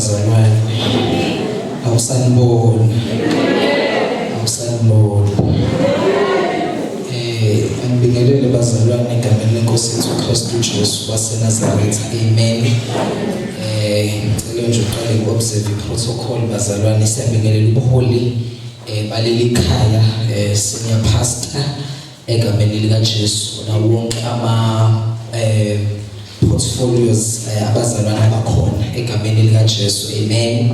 Bazalwane. Awusanibona. Awusanibona. Angibingelele bazalwane egameni lenkosi yethu uKristu Jesu waseNazaretha. Amen. Ngicela nje uqale ngu-observe i-protocol bazalwane, siyabingelela ubuholi baleli khaya, senior pastor, egameni likaJesu, nawo wonke ama portfolios abazalwane abakhona, egameni likaJesu. Amen.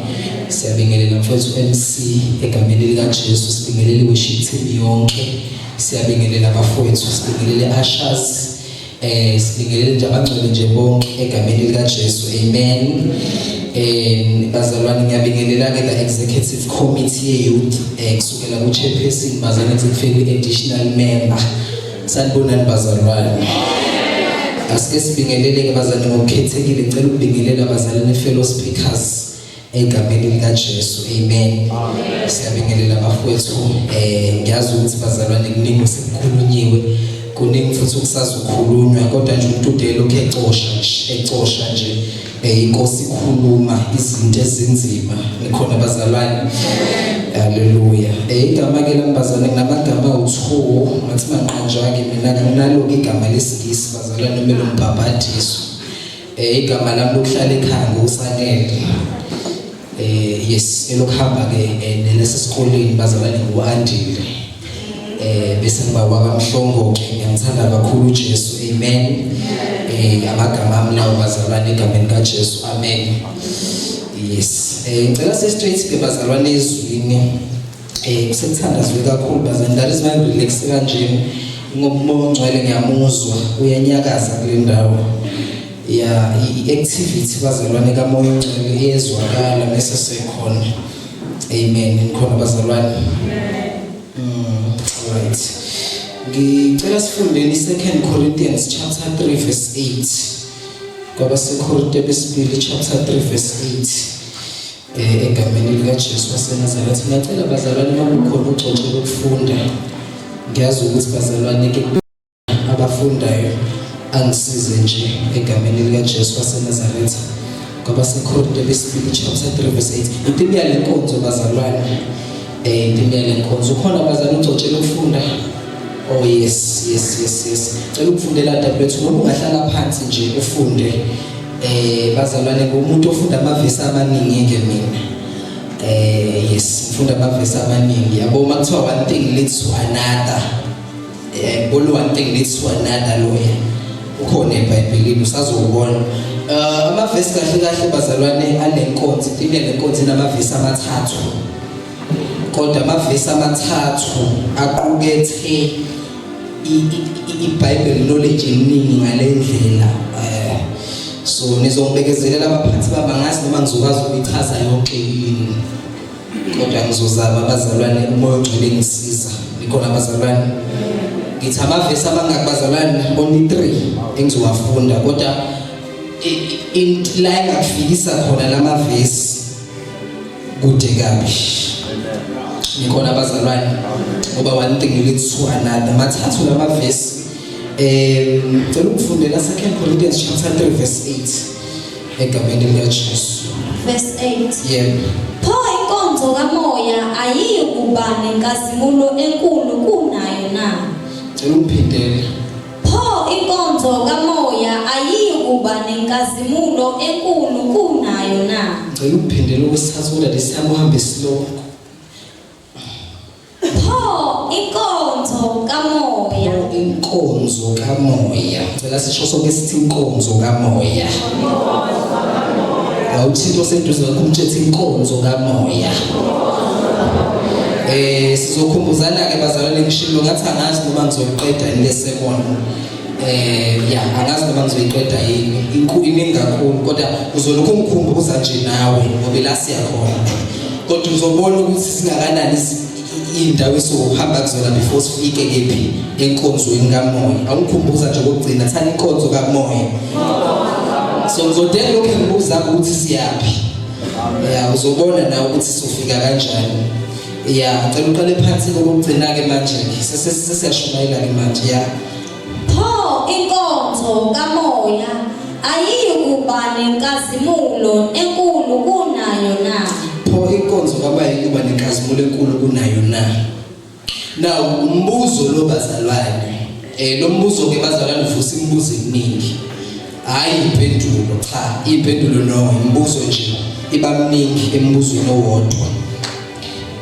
Siyabingelela mfowethu MC egameni likaJesu, sibingelele worship team yonke, siyabingelela abafowethu, sibingelele ushers, sibingelele nje abangcwele nje bonke egameni likaJesu. Amen. Bazalwane, ngiyabingelela ke the executive committee ye youth, kusukela ku chairperson, bazalwane, kufike ku additional member. Sanibonani bazalwane. Asike sibingelele ke bazalwane ngokukhethekile. Ngicela ukubingelela abazalwane fellow speakers egameni likaJesu. Amen. Siyabingelela abafowethu. Ngiyazi ukuthi bazalwane kuningi sekukhulunyiwe, kuningi futhi okusazokhulunywa, kodwa nje umuntu ude lokhu ecosha nje, ecosha nje, inkosi ikhuluma izinto ezinzima. Nikhona bazalwane? Haleluya. Igama ke lami bazalwane, nginamagama awu2, ngathi manqanjwa ke mina, nginalo igama lesingisi bazalwane noma lombhabhadiso. Igama lami lokuhlala ekhaya nguSanele. Yes, elokuhamba ke nelesesikoleni bazalwane nguAndile. Bese ngiba wakaMhlongo ke, ngiyamthanda kakhulu uJesu. Amen. Amagama ami lawo bazalwane egameni kaJesu. Amen. Yes. Ngicela se straight ke bazalwane ezwini. Kusethandazwe kakhulu bazalwane. That is why relax kanje, ngoba uMoya oNgcwele ngiyamuzwa uyanyakaza kule ndawo. Ya, i-activity bazalwane kaMoya oNgcwele iyezwakala mase sekhona. Amen. Nikhona bazalwane? Right. Ngicela sifundeni 2 Corinthians chapter 3 verse 8. KwabaseKorinte besibili chapter 3 verse 8. Egameni likaJesu waseNazaretha. Ngiyacela bazalwane, uma kukhona ugcotshwe lokufunda. Ngiyazi ukuthi bazalwane ke abafundayo angisize nje egameni likaJesu waseNazaretha. KwabaseKorinte besibili chapter 3 verse 8. I-theme yale nkonzo bazalwane, i-theme yale nkonzo. Ukhona bazalwane ugcotshwe ukufunda? Oh yes. Cela ukufundela dadewethu, noma ungahlala phansi nje ufunde. Bazalwane, ngumuntu ofunda amavesi amaningi ke mina. Yes, ngifunda amavesi amaningi. Yabo, makuthiwa one thing leads to another. Bolo one thing leads to another loya. Ukhona eBhayibhelini, usazobona. Amavesi kahle kahle bazalwane alenkonzo, i-theme lenkonzo inamavesi amathathu. Kodwa amavesi amathathu aqukethe iBible knowledge eningi ngalendlela. So nizongibekezelela abaphathi bami, angazi noma ngizokwazi ukuyichaza yonke yini. Kodwa ngizozama bazalwane, uMoya oNgcwele ngisiza. Nikhona bazalwane? Ngithi amavesi amangaki bazalwane? Only 3 engizowafunda, kodwa la engakufikisa khona lamavesi kude kabi. Nikhona bazalwane? Ngoba one thing leads to another. Mathathu lamavesi. Ngicela ukufundela 2 Corinthians chapter 3 verse 8 egameni likaJesu. Verse 8. Yebo. Pho inkonzo kamoya ayiyikuba nenkazimulo enkulu kunayo na? Ngicela ungiphindele. Pho inkonzo kamoya ayiyikuba nenkazimulo enkulu kunayo na? Ngicela ukuphindela okwesithathu, kodwa this time uhambe slow. Pho inkonzo kamoya. Pho inkonzo kamoya. Ngicela sisho sonke sithi inkonzo kamoya. Awuthinto oseduze kwakho, umtshethi inkonzo kamoya. Sizokhumbuzana ke bazalwane, ngishilo ngathi angazi noma ngizoyiqeda le sermon. Ya, angazi noma ngizoyiqeda yini. Inkulu, iningi kakhulu, kodwa uzolokhu ungikhumbuza nje nawe ngoba la siyakhona. Kodwa uzobona ukuthi singakanani indawo esohamba kuzona before sifike kephi, enkonzweni kamoya. Awungikhumbuza nje kokugcina, thani inkonzo kamoya. So ngizodela lokho engibuza ukuthi siyaphi. Ya, uzobona nawe ukuthi sofika kanjani. Ya, ngicela uqale phansi kokugcina ke manje. Sesiyashumayela ke manje, ya. Pho inkonzo kamoya Ayiyukuba nenkazimulo enkulu kunayo na? Pho inkonzo kamoya ikuba nenkazimulo enkulu kunayo na? Now umbuzo lo bazalwane, lo mbuzo ke bazalwane uvusa imibuzo eminingi. Hayi impendulo cha, impendulo no, imibuzo nje iba miningi embuzweni owodwa.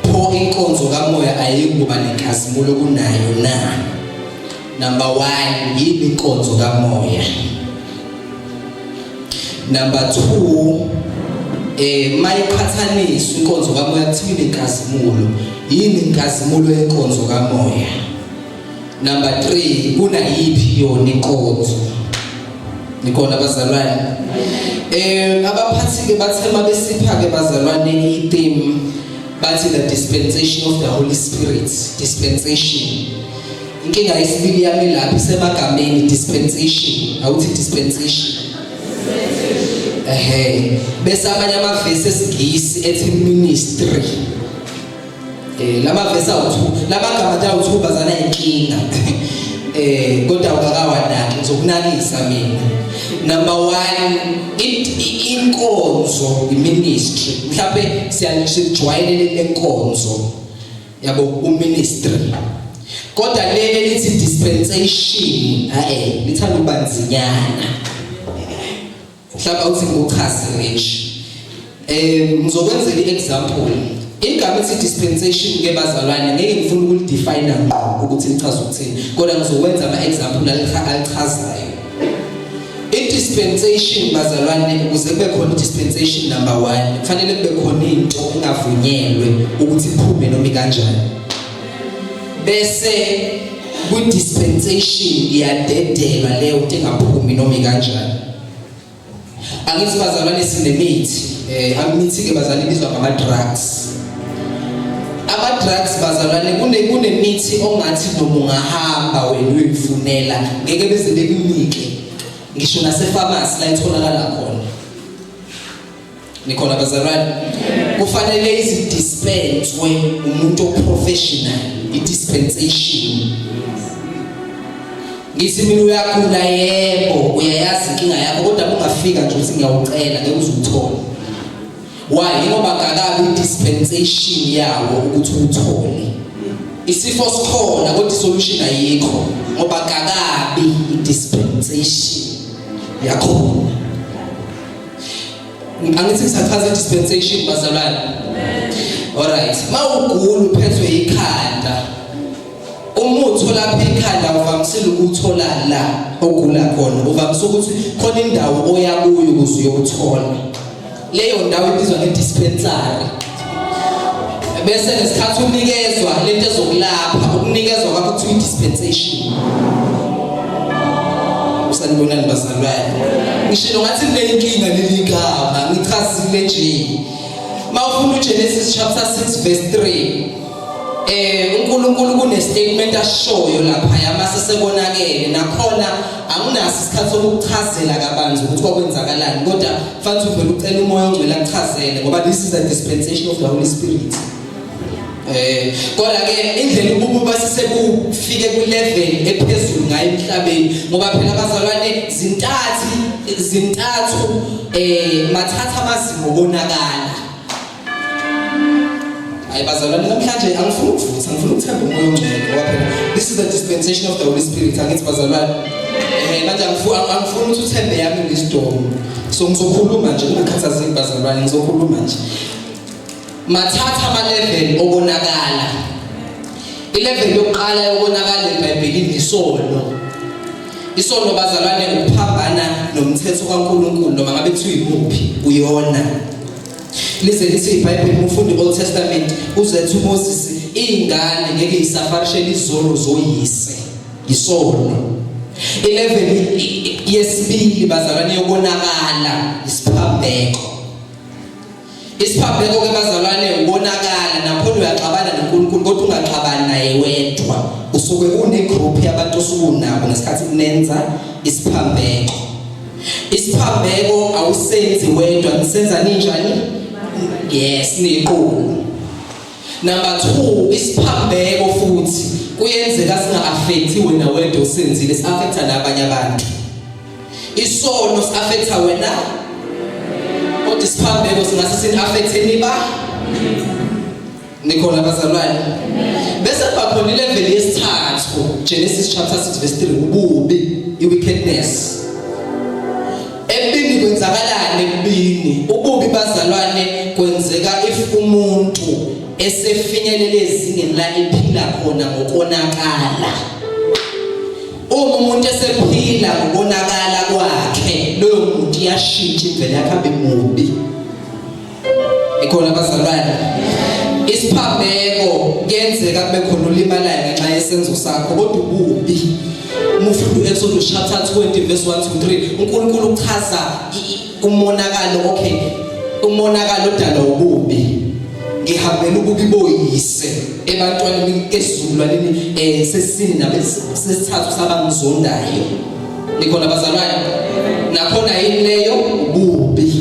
Pho inkonzo kamoya ayikuba nenkazimulo kunayo na? Number 1, yini inkonzo kamoya? Number 2, mayiqhathaniswa inkonzo kamoya kuthiwa inenkazimulo. Yini inkazimulo yenkonzo kamoya? Number 3, kunayiphi yona inkonzo? Nikhona bazalwane? Abaphathi ke bathe mabesipha ke bazalwane i-theme, bathi the dispensation of the Holy Spirit, dispensation. Inkinga yesibili yami lapha isemagameni dispensation, awuthi dispensation. Ehhe, bese amanye amavesi esiNgisi ethi ministry. Lamavesi awu2, lamagama awu2 bazana inkinga. Kodwa awukakawanaki, ngizokunakisa mina. Number 1, inkonzo, iministry. Mhlawumbe siyajwayele lenkonzo. Yabo, uministry. Kodwa leli lithi dispensation, lithanda ukubanzinyana. Mhlawumbe awuthi ngikuchaze nje. Ngizokwenzela iexample. Igama ethi dispensation ke bazalwane ngeke ngifune ukulidefine ngqo ukuthi lichaza ukuthini, kodwa ngizokwenza ama example alichazayo. I-dispensation bazalwane, ukuze kube khona i-dispensation number 1, kufanele kube khona into engavunyelwe ukuthi iphume noma kanjani. Bese kwi-dispensation iyadedelwa leyo into engaphumi noma kanjani. Angithi bazalwane sinemithi, imithi ke bazalwane ibizwa ngama drugs. Ama drugs bazalwane kunemithi ongathi noma ungahamba wena uyifunela ngeke beze bekunike ngisho nase pharmacy la itholakala khona. Nikhona bazalwane? Kufanele izidispenswe umuntu oprofessional, i-dispensation. Ngithi mina uyagula, yebo uyayazi inkinga yakho, kodwa ungafika nje uthi ngiyawucela ngeke uzuthole. Why? Ngoba kakabi dispensation yawo ukuthi uthole. Isifo sikhona kodwa isolution ayikho ngoba kakabi dispensation yakhona. Angithi ngisachaza dispensation bazalwane. Alright, mawugula uphethwe ikhanda, umuthi olapha ikhanda uvamisile ukuthola la ogula khona, uvamise ukuthi khona indawo oya kuyo ukuze uyowuthola. Leyo ndawo ibizwa nge-dispensary. Bese ngesikhathi unikezwa lento ezokulapha, ukunikezwa kwakho kuthiwa i-dispensation. Usanibonani bazalwane? Ngishilo ngathi linenkinga leli gama, ngichazile nje. Mawufunda uGenesis chapter 6 verse 3, uNkulunkulu kune statement ashoyo lapha yamase sebonakele, nakhona anginaso isikhathi sokuchazela kabanzi ukuthi kwakwenzakalani, kodwa fanele uvele ucela uMoya oNgcwele akuchazele ngoba this is a dispensation of the Holy Spirit. Kodwa ke indlela ububi basesebufike ku level ephezulu ngayo emhlabeni, ngoba phela abazalwane zintathu mathatha amazimo konakala. Hayi bazalwane, namhlanje angifuni ukuvutha, ngifuna ukuthemba uMoya oNgcwele ngoba phela this is the dispensation of the Holy Spirit. Angithi bazalwane, manje angifuni ukuthi uthembe yami wisdom, so ngizokhuluma nje, ungakhathazeki bazalwane, ngizokhuluma nje. Mathatha ama level okonakala. I-level yokuqala yokonakala eBhayibhelini isono. Isono bazalwane ukuphambana nomthetho kaNkulunkulu, noma ngabe kuthiwa imuphi uyona. Lize lithi iBhayibheli umfundi Old Testament uzethu uMoses, ingane ngeke isafarishele izono zoyise. Isono. I-level yesibili bazalwane yokonakala isiphambeko. Isiphambeko ke bazalwane ubonakala nakhona uyaxabana noNkulunkulu, kodwa ungaxabani naye wedwa. Usuke une group yabantu osukunabo ngesikhathi kunenza isiphambeko. Isiphambeko awusenzi wedwa, nisenza ninjani? Yes, niqulu. Number 2, isiphambeko futhi kuyenzeka singa-affecti wena wedwa osenzile, si-affecta nabanye abantu. Isono si-affecta wena, kodwa isiphambeko singase sini-affecte niba nikhona bazalwane. Bese kuba khona ilevel yesithathu, Genesis chapter 6 verse 3, ububi, iwickedness. Ebini kwenzakalani ekubini? Ububi bazalwane kwenzeka if umuntu esefinyelele ezingeni la ephila khona ngokonakala. Uma umuntu esephila ngokonakala kwakhe, loyo muntu iyashintsha imvelo yakhe abe mubi. Ikhona bazalwane. Isiphambeko kuyenzeka kube khona ulimalayo ngenxa yesenzo sakho, kodwa ububi uma ufunda u-Exodus chapter 20 verse 1 to 3, uNkulunkulu uchaza umonakalo, okay, umonakalo odalwa ububi. Ngihambela ububi boyise ebantwaneni esizukulwaneni sesine nabesithathu sabangizondayo. Nikhona bazalwane? Nakhona yini leyo? Ububi.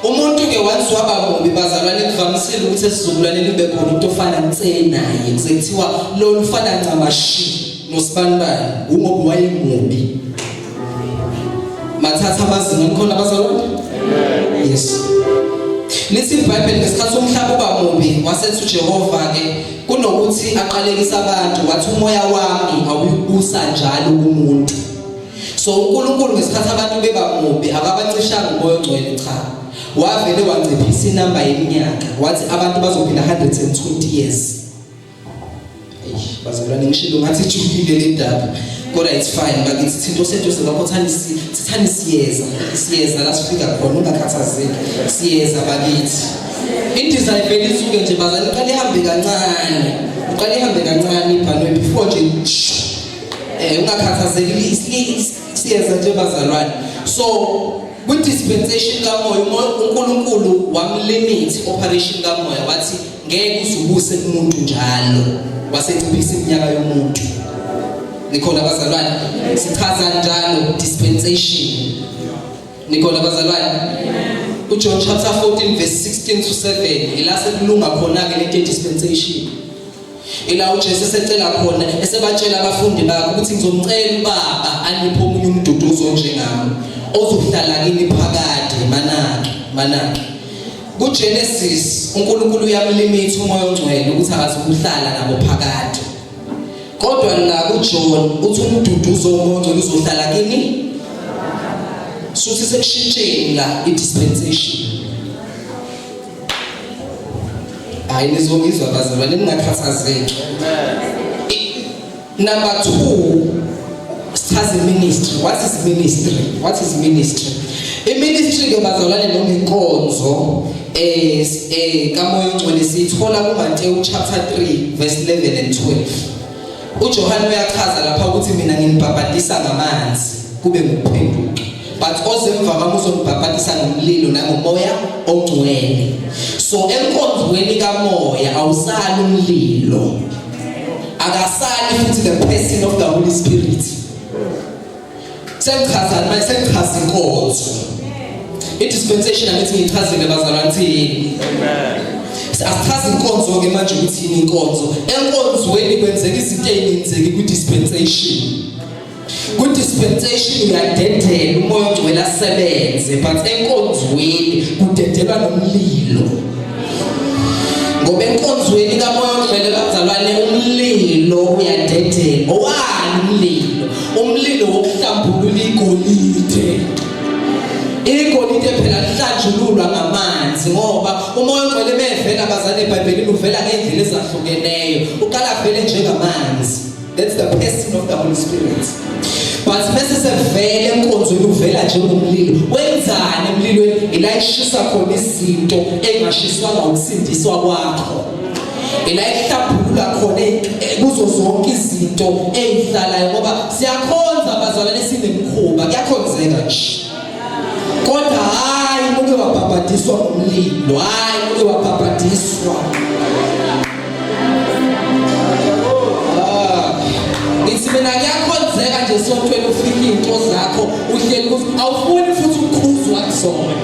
Umuntu ke once waba mubi bazalwane, kuvamisile ukuthi esizukulwaneni kube khona umuntu ofana nse naye, kuze kuthiwa lolu ufana ncamashi nosibanibani, ungoba wayemubi. Mathatha amazinga, nikhona bazalwane? Yes. Lithi iBhayibheli ngesikhathi umhlaba uba mubi, wasethi uJehova ke kunokuthi aqalekise abantu, wathi umoya wami awuyukubusa njalo kumuntu. So uNkulunkulu ngesikhathi abantu beba mubi akabacishanga umoya ongcwele, cha. Wavele wanciphisa inamba yeminyaka, wathi abantu bazophila 120 years. Eish bazalwane, ngishilo ngathi ijulile le ndaba. Kodwa it's fine bakithi, thinto oseduze kwakho thani sithani siyeza, siyeza la sifika khona, ungakhathazeki. Siyeza bakithi. Indiza ivele isuke nje bazalwane, iqale ihambe kancane. Iqale ihambe kancane ibhanwe before nje ungakhathazeki, siyeza nje bazalwane. So kwi dispensation kamoya uNkulunkulu wamlimit operation kamoya, wathi ngeke uzubuse kumuntu njalo, wasenciphisa iminyaka yomuntu. Nikhona bazalwane? Sichaza njalo dispensation. Nikhona bazalwane? UJohn chapter 14 verse 16 to 7 ila sekulunga khona ke lento dispensation. Ila uJesu esecela khona, esebatshela abafundi bakhe ukuthi ngizomcela uBaba aniphe omunye umduduzo onjengami ozohlala kini phakade. Manake, manake. KuGenesis uNkulunkulu uyamlimitha umoya ongcwele ukuthi akazukuhlala nabo phakade. Kodwa la kuJohn uthi umduduzo womoya ongcwele uzohlala kini. Suthi sekushintsheni la i-dispensation. Hayi nizongizwa bazalwane, ningakhathazeki. Number 2, sichaze ministry. What is ministry? What is ministry? I-ministry ke bazalwane noma inkonzo kaMoya oNgcwele siyithola kuMateyu chapter 3 verse 11 and 12. UJohane uyachaza lapha ukuthi mina nginibhabhatisa ngamanzi kube ngukuphenduka, but oze emva kwami uzonibhabhatisa ngomlilo nangomoya ongcwele. So enkonzweni kamoya awusali umlilo, akasali futhi the person of the Holy Spirit. Sengichazani manje? Sengichaza inkonzo, i-dispensation. Angithi ngichazile bazalwane thini? Asichaze inkonzo ke manje ukuthi yini inkonzo. Enkonzweni kwenzeka izinto ezingenzeki kwi-dispensation. Kwi-dispensation uyadedela umoya ongcwele asebenze, but enkonzweni kudedelwa nomlilo, ngoba enkonzweni kamoya ongcwele bazalwane umlilo uyadedela. Owani umlilo? Umlilo wokuhlambulula igolide. Igolide phela lihlanjululwa ngamanzi, ngoba umoya ongcwele mevela bazane eBhayibhelini uvela ngendlela ezahlukeneyo, uqala vele njengamanzi. That's the person of the Holy Spirit. But mase sevele enkonzweni uvela njengomlilo. Wenzani emlilweni? Ila ishisa khona izinto engashiswanga ukusindiswa kwakho. Ila ihlambulula khona kuzo zonke izinto ezihlalayo, ngoba siyakhonza bazalwane sinemkhuba, kuyakhonzeka nje. Kodwa hayi uke wabhabhadiswa ngomlilo, hayi uke wabhabhadiswa. Ngithi mina kuyakhonzeka nje esontweni, ufike iy'nto zakho uhleli kuzo, awufuni futhi ukukhuzwa kuzona.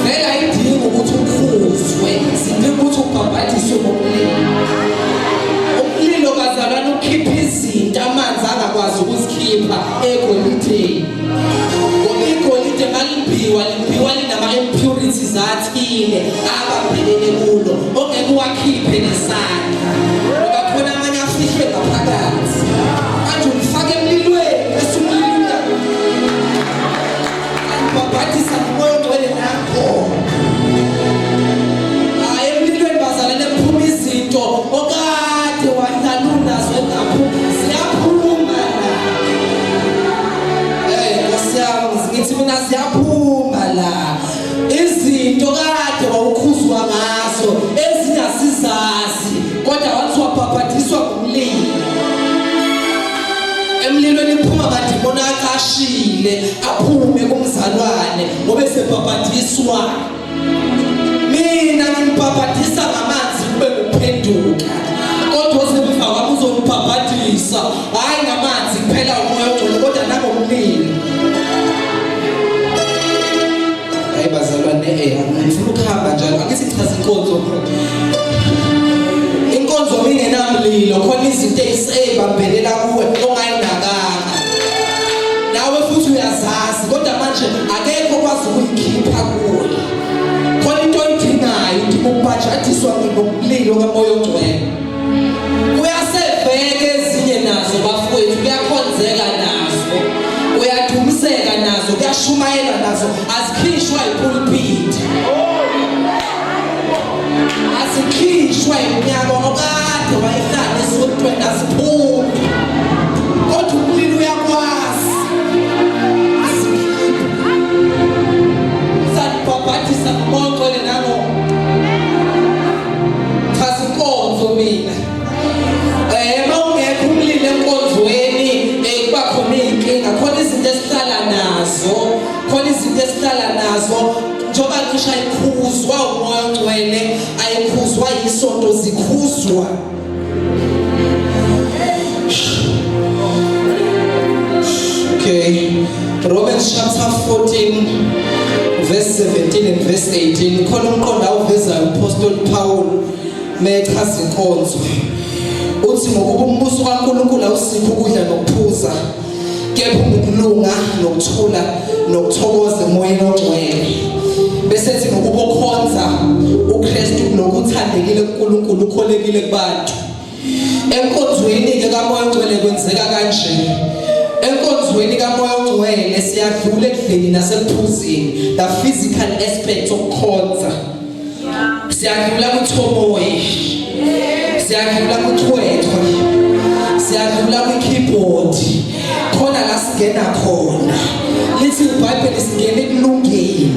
Vele ayidingi ukuthi ukhuzwe, sidinga ukuthi ubhabhadiswe ngomlilo. Umlilo bazalwane ukhipha izinto amanzi angakwazi ukuzikhipha egolideni. nesandla ngoba khona amanye afihlwe ngaphakathi. Manje ulifaka emlilweni bese umlilo alibhabhadisa ngomoya ongcwele nakho. Hayi, emlilweni bazalwane kuphuma izinto okade wahlala unazo engaphumi, ziyaphuma la. Hey Nkosi yami, ngithi mina ziyaphuma la izinto kade wawukhuzwa ngazo ezingasizazi, kodwa wathi wabhabhadiswa ngumlilo. Emlilweni kuphuma amadimoni acashile, aphume kumzalwane ngoba esebhabhadiswa. Mina ngimbhabhadisa ngamanzi kube nguphenduka, kodwa osemva kwami uzongibhabhadisa hhayi ngamanzi kuphela umoya ongcwele kodwa nangomlilo. Hayi bazalwane, ngifuna ukuhamba njalo, angithi chaza inkonzo. Inkonzo mingenamlilo, khona izinto eyibambelela kuwe ongayinakanga nawe futhi uyazazi, kodwa manje akekho okwazi ukuyikhipha kuwe. Khona into oyidingayo, udinga ukubhajadiswa ngomlilo kamoya ongcwele. Kuyaseveke ezinye nazo bafowethu, kuyakhonzeka nazo, kuyadumiseka nazo, kuyashumayela nazo, azikhishwa ipulpit, azikhishwa iminyaka okade wayihlala esontweni, aziphumi, kodwa umlilo uyakwazi azikhiphe. Uzanibhabhadisa ngomoya ongcwele nango. Chaza inkonzo mina. Uma ungekho umlilo enkonzweni, kuba khona iy'nkinga, khona izinto esihlala nazo, khona izinto esihlala nazo. Njengoba ngisho ayikhuzwa umoya ongcwele, ayikhuzwa yisonto, zikhuzwa. Okay. Romans chapter 14 verse 17 and verse 18, khona umqondo awuvezayo uPostoli Paul mechaza inkonzo. Uthi ngokuba umbuso kaNkulunkulu awusikho ukudla nokuphuza, kepha ukulunga nokuthula nokuthokoza emoyeni ongcwele. Bese ethi ngokuba okhonza uKristu nokuthandekile kuNkulunkulu ukholekile kubantu. Enkonzweni ke kaMoya oNgcwele kwenzeka kanje. Enkonzweni kaMoya oNgcwele siyadlula ekudleni nasekuphuzeni, the physical aspect okukhonza. Siyadlula kuthomoyi, siyadlula kuthwethwe, siyadlula kwi-keyboard, khona la singena khona. Lithi iBhayibheli singena ekulungeni.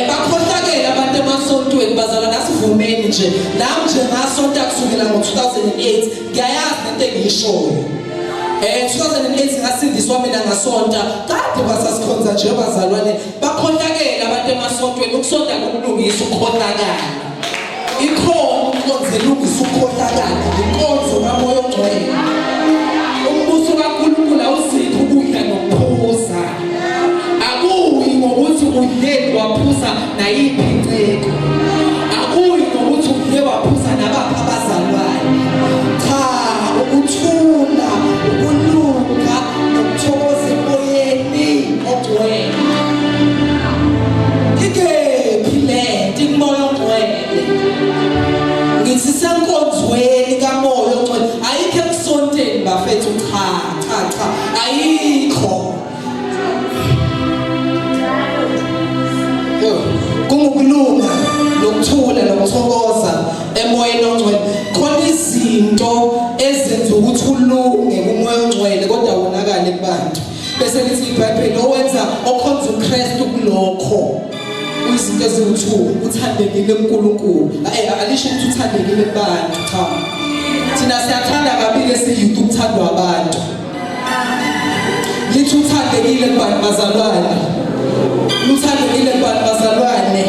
Bakhohlakele abantu emasontweni bazalwane, asivumeni nje. Nami nje ngasonta kusukela ngo-2008, ngiyayazi lento engiyishoyo. 2008 ngasindiswa mina, ngasonta kade basasikhonza nje bazalwane. Bakhohlakele abantu emasontweni, ukusonta kokulungisa ukukhohlakala. Ikhona inkonzo elungisa ukukhohlakala, inkonzo kaMoya oNgcwele. Umbuso kaNkulunkulu awusikho ukudla nokuphuza. Akuyi ngokuthi udle waphuza nayiphi inceko. Akuyi ngokuthi udle waphuza nabaphi abazalwane. Cha, ukuthula, ukulunga nokuthokoza emoyeni ongcwele. Ikephi le nto ikumoya ongcwele? Ngithi senkonzweni kamoya ongcwele, ayikho ekusonteni bafethu. Cha cha cha, ayikho. Yo, kungukulunga nokuthula nokuthokoza emoyeni ongcwele. Khona izinto ezenza ukuthi ulunge kumoya ongcwele kodwa wonakale kubantu. Bese lithi iBhayibheli owenza okhonza uKristu kulokho izinto eziwu-2 uthandekile kuNkulunkulu. Alisho ukuthi uthandekile kubantu, cha. Thina siyathanda kabili esiyouth ukuthandwa abantu. Lithi uthandekile kubantu bazalwane, uthandekile kubantu bazalwane,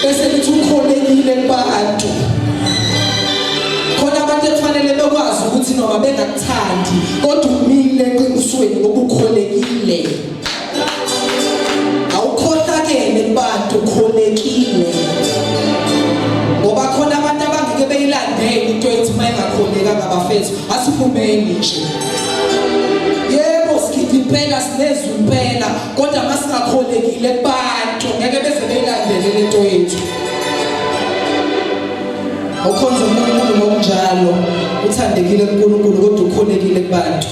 bese lithi ukholekile kubantu. Khona abantu ekufanele bekwazi ukuthi noma bengakuthandi kodwa umile eqinisweni ngoba ukholekile. Awukhohlakele kubantu, ukholekile, ngoba khona abantu abangeke beyilandele into ethi uma ingakholekanga bafethu. Asivumeni nje, yebo sigida impela, sinezwi impela, kodwa masingakholekile kubantu ngeke beze beyilandele lento yethu. Okhonza uNkulunkulu ngokunjalo uthandekile kuNkulunkulu kodwa ukholekile kubantu.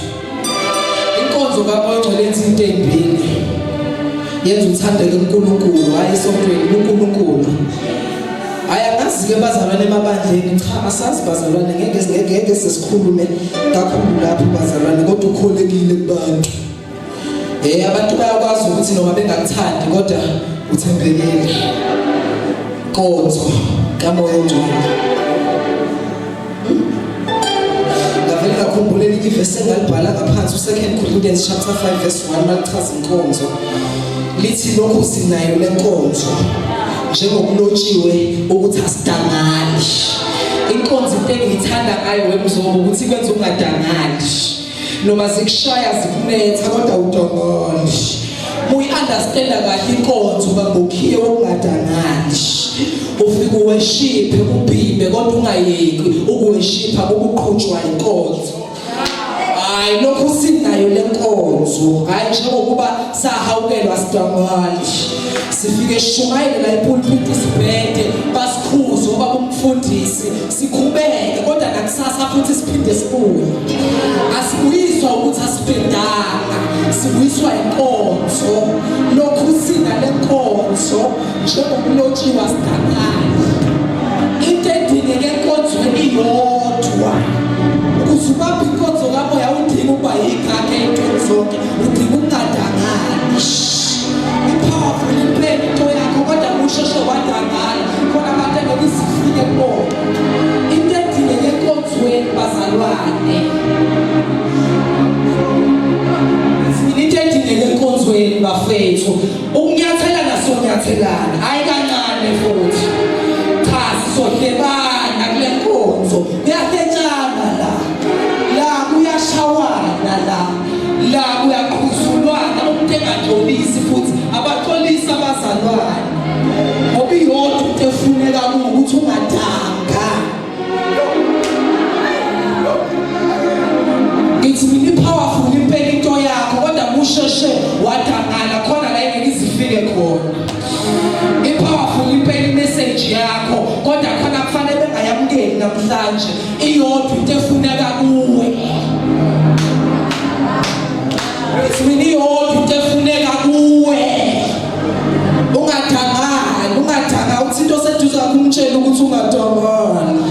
Inkonzo kaMoya oNgcwele yenza into ezimbili. Yenza uthandeke kuNkulunkulu, hayi esontweni, kuNkulunkulu. Hayi angazi-ke bazalwane emabandleni, cha asazi bazalwane, ngeke ngeke sesikhulume kakhulu lapho bazalwane, kodwa ukholekile kubantu. Eh abantu bayakwazi ukuthi noma bengakuthandi kodwa uthembekile. Nkonzo kaMoya oNgcwele. Ngavele ngakhumbula elinye ivesi engalibhala ngaphansi u-2 Corinthians chapter 5 verse 1 malichaza inkonzo. Lithi lokhu sinayo lenkonzo njengokulotshiwe ukuthi asidangali. Inkonzo into engiyithanda ngayo wemzobo ukuthi kwenza ungadangali. Noma zikushaya zikunetha kodwa udangali. Muyi-understanda kahle inkonzo uba ngokhiye wokungadangali. Ufike uweshiphe ubhimbe kodwa ungayeki ukuweshipha ukuqhutshwa inkonzo. Hayi lokhu sinayo lenkonzo. Hayi njengokuba sahawukelwa sidangali. Sifike sishumayele la epulpit sibhede basikhuze obaba umfundisi sikhubeke kodwa nakusasa futhi siphinde sibuye. Asibuyiswa ukuthi asibhedanga, sibuyiswa inkonzo. Lokhu sinalenkonzo njengokulotshiwa sidangali. Into edingeka enkonzweni iyodwa ukuze ubambe inkonzo kamoya udinga ukuba yigakhe ey'ntweni zonke udinga ukungadangali i-powerful impela into yakho kodwa usheshe wadangala khona abantu engeke isifike kubona into edingeka enkonzweni bazalwane into edingeka enkonzweni bafethu Ukunyathelana sonyathelana, hayi kancane futhi. Cha sizohlebana kule nkonzo. Kuyahletshana la. La kuyashawana la. La kuyaqhuzulwana umuntu engaxolisi futhi abaxolisi abazalwane. Ngoba iyodwa into efuneka ukuthi ungadanga. Ngithi mina i-powerful impela into yakho kodwa musheshe wadangala khona la engeke izifike khona. I-powerful impela i-message yakho kodwa khona kufanele bengayamukeli namhlanje. Iyodwa into efuneka kuwe. Ngithi mina iyodwa into efuneka kuwe. Ungadangali, ungadanga uthi into oseduze kwakho umtshele ukuthi ungadangali.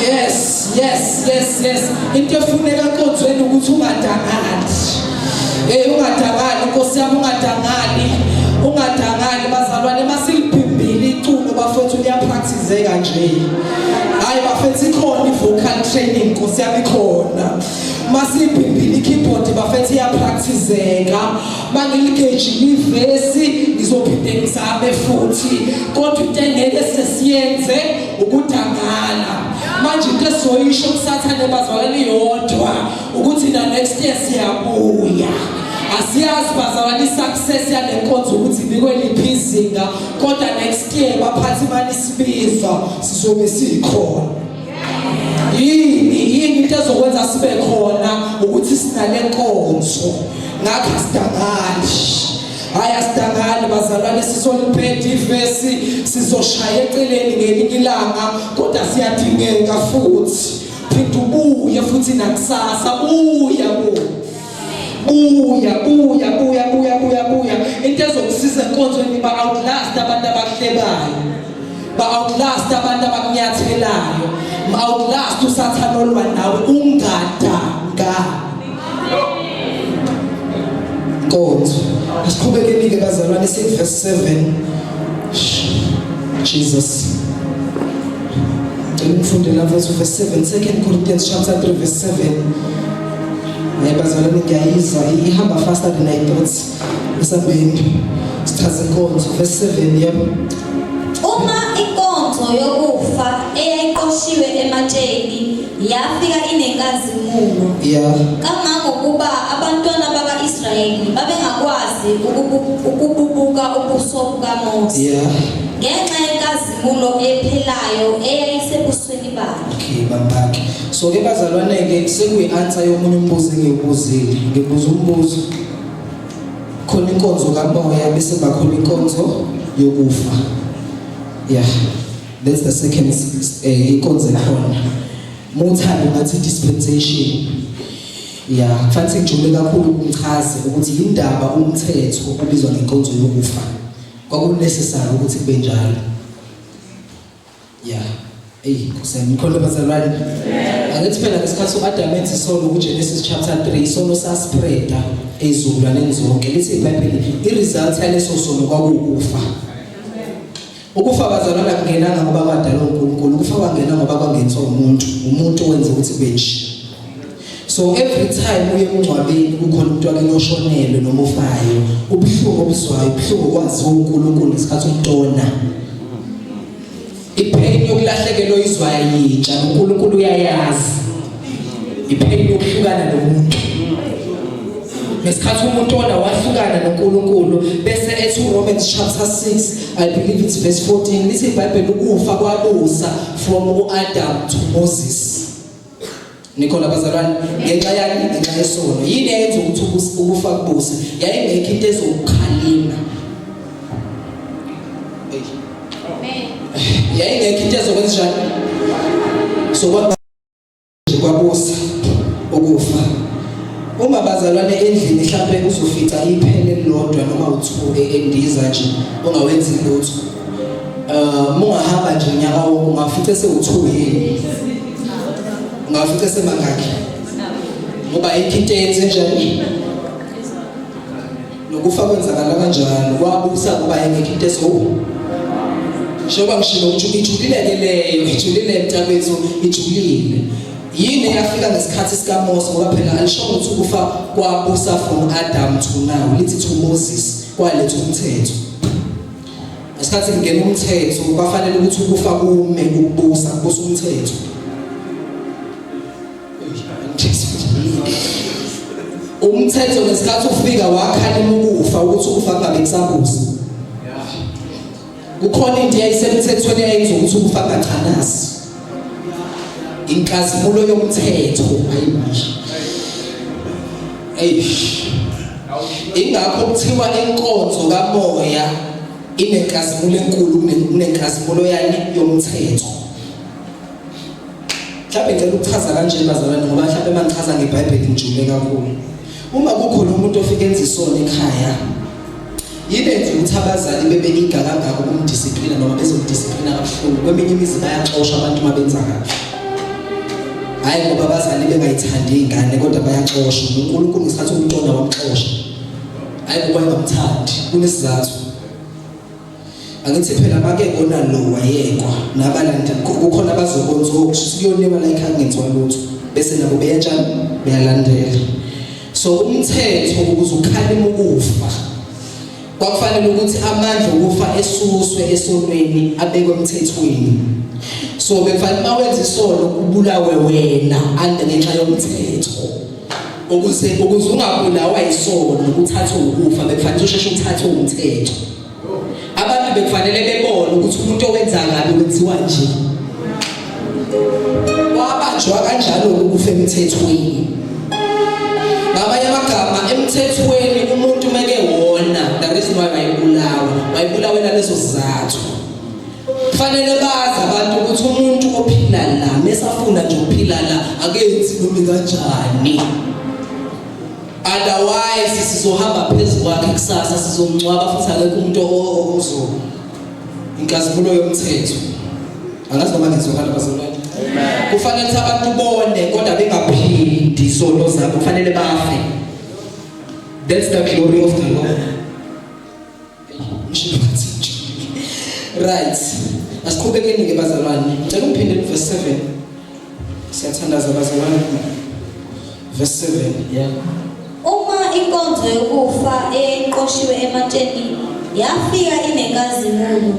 Yes, yes, yes, yes. Into efuneka enkonzweni ukuthi ungadangali. Hey ungadangali Nkosi yami ungadangali. Ungadangali bazalwane masiliphimbile iculo bafethu liyapracticeka nje. Hayi bafethu ikhona i-vocal training Nkosi yami ikhona. Masiphimbile i-keyboard bafethu iyapracticeka. Mangiligejile ivesi ngizophinde ngizame futhi kodwa into engeke sesiyenze ukudangala. Manje into esizoyisho kusathane bazalwane iyodwa ukuthi na next year siyabuya. Asiyazi bazalwane i-success yale nkonzo ukuthi ibikweliphi izinga kodwa next year baphathi imali isibizwa sizobe sikhona. Yini yini into ezokwenza sibe khona ukuthi sinale nkonzo ngakho asidangali hayi asidangali bazalwane sisoliphethe ivesi sizoshaya eceleni ngelinye ilanga kodwa siyadingeka futhi phinda ubuye futhi nakusasa buya buya buya buya buya buya buya into ezokusiza enkonzweni ba outlast abantu abakuhlebayo ba outlast abantu abakunyathelayo ma outlast usathane olwa nawe ungadanga nkonzo asiqhubekeni ke bazalwane siku verse 7 Jesus Ngicela ngifunde la verse 7 2 Corinthians chapter 3 verse 7 Hayi bazalwane ngiyayizwa ihamba faster than I thought. Esambeni sichaza inkonzo verse 7 yebo. Uma inkonzo yokufa eyayiqoshiwe ematsheni yafika inenkazimulo Yeah. kangangokuba abantwana baka-Israyeli babengakwazi ukububuka ubuso bukaMose Yeah. ngenxa yenkazimulo ephelayo eyayisebusweni bakhe. Okay bambakhe. So ke bazalwane ke sekuyi answer yomunye umbuzo engiwubuzile. Ngibuza umbuzo. Khona inkonzo kamoya bese bakhona inkonzo yokufa. Yeah. That's the second inkonzo ekhona. Muthanda ngathi dispensation. Ya, kufanele ngijule kakhulu ngichaze ukuthi yindaba umthetho ubizwa ngenkonzo yokufa. Kwakunecessary ukuthi kube njalo. Yeah. Ey, Nkosi yami, khona bazalwane. Angithi phela ngesikhathi uAdam enza isono kuGenesis chapter 3, isono saspreada ezizukulwaneni zonke. Lithi iBhayibheli, iresult yaleso sono kwakuwukufa. Ukufa bazalwane akungenanga ngoba kwadalwa uNkulunkulu, ukufa kwangena ngoba kwangenziwa umuntu. Umuntu owenza ukuthi kube nje. So every time uye emngcwabeni kukhona umuntu wakini oshonelwe noma ofayo, ubuhlungu obuzwayo, ubuhlungu okwaziwa uNkulunkulu ngesikhathi umntona. Ipain yokulahlekelwa izwaya yintsha noNkulunkulu uyayazi. Ipain yokuhlukana nomuntu. Ngesikhathi umuntu ona wahlukana noNkulunkulu bese ethi uRomans chapter 6 I believe it's verse 14 lithi iBhayibheli ukufa kwabusa from uAdam to Moses. Nikhona bazalwane ngenxa yani ngenxa yesono yini eyenza ukuthi ukufa kubuse yayingekho into ezokukhalima Amen. Yayingekho into ezokwenza njani so nje kwabusa ukufa uma bazalwane endlini mhlawumbe uzofica iphele elilodwa noma uthuke endiza nje ungawenzi lutho mungahamba nje unyaka wonke ungafice sewu2 yini ungafice semangakhi ngoba ayikho into eyenze njani nokufa kwenzakala kanjalo kwabusa kuba engekho into ezo njengoba ngishilo ukuthi ijulile ke leyo ijulile mntakwethu ijulile yini eyafika ngesikhathi sikaMose ngoba phela alisho ukuthi ukufa kwabusa from Adam to now lithi to Moses kwaletha umthetho Ngesikhathi kungena umthetho kwafanele ukuthi ukufa kume ukubusa kubusa umthetho. Umthetho ngesikhathi ufika wakhalima ukufa ukuthi ukufa kungabe kusabusa. Kukhona into eyayisemthethweni eyayenza ukuthi ukufa kungachanasi. Inkazimulo yomthetho ayimisho. Eish. Ingakho kuthiwa inkonzo kamoya inenkazimulo enkulu kunenkazimulo yani yomthetho. Mhlawumbe ngicela ukuchaza kanje bazalwane ngoba mhlawumbe mangichaza ngeBhayibheli ngijule kakhulu. Uma kukhona umuntu ofika enza isono ekhaya yini enza ukuthi abazali bebe eager kangaka ukumdisiplina noma bezomdisiplina kabuhlungu kweminye imizi bayaxosha abantu uma benza kabi hhayi ngoba abazali bengayithandi iy'ngane kodwa bayaxosha uNkulunkulu ngesikhathi umntwana wamxosha hhayi ngoba engamthandi kunesizathu angithi phela bake kona lo wayekwa nabalandi kukhona abazobonza okusho kuyoniwa la ekhaya kungenziwa lutho bese nabo beyatshana beyalandela so umthetho ukuze ukhalime ukufa kwakufanele ukuthi amandla okufa esuswe esonweni abekwe emthethweni so bekufanele uma wenza isono ubulawe wena ande ngenxa yomthetho ukuze ungabulawa isono uthathwe ukufa bekufanele usheshe uthathwe umthetho abantu bekufanele bebone ukuthi umuntu owenza kabi wenziwa nje wabanjwa kanjalo ukufa emthethweni ngamanye amagama emthethweni umuntu meke wona the reason why wayebulawa wayebulawela leso sizathu kufanele bazi abantu ukuthi umuntu ophila la mesafuna nje ukuphila la akenzi noma kanjani otherwise sizohamba phezu kwakhe kusasa sizomngcwaba futhi akekho umuntu ozo inkazimulo yomthetho angazi noma ngizwakala bazalwane kufanele ukuthi abantu bone kodwa bengaphindi izono zabo kufanele bafe that's the glory of the Lord right asiqhubekeni ke bazalwane ngicela ungiphinde verse 7 siyathandaza bazalwane verse 7 yeah Uma inkonzo yokufa eyayiqoshiwe ematsheni yafika inenkazimulo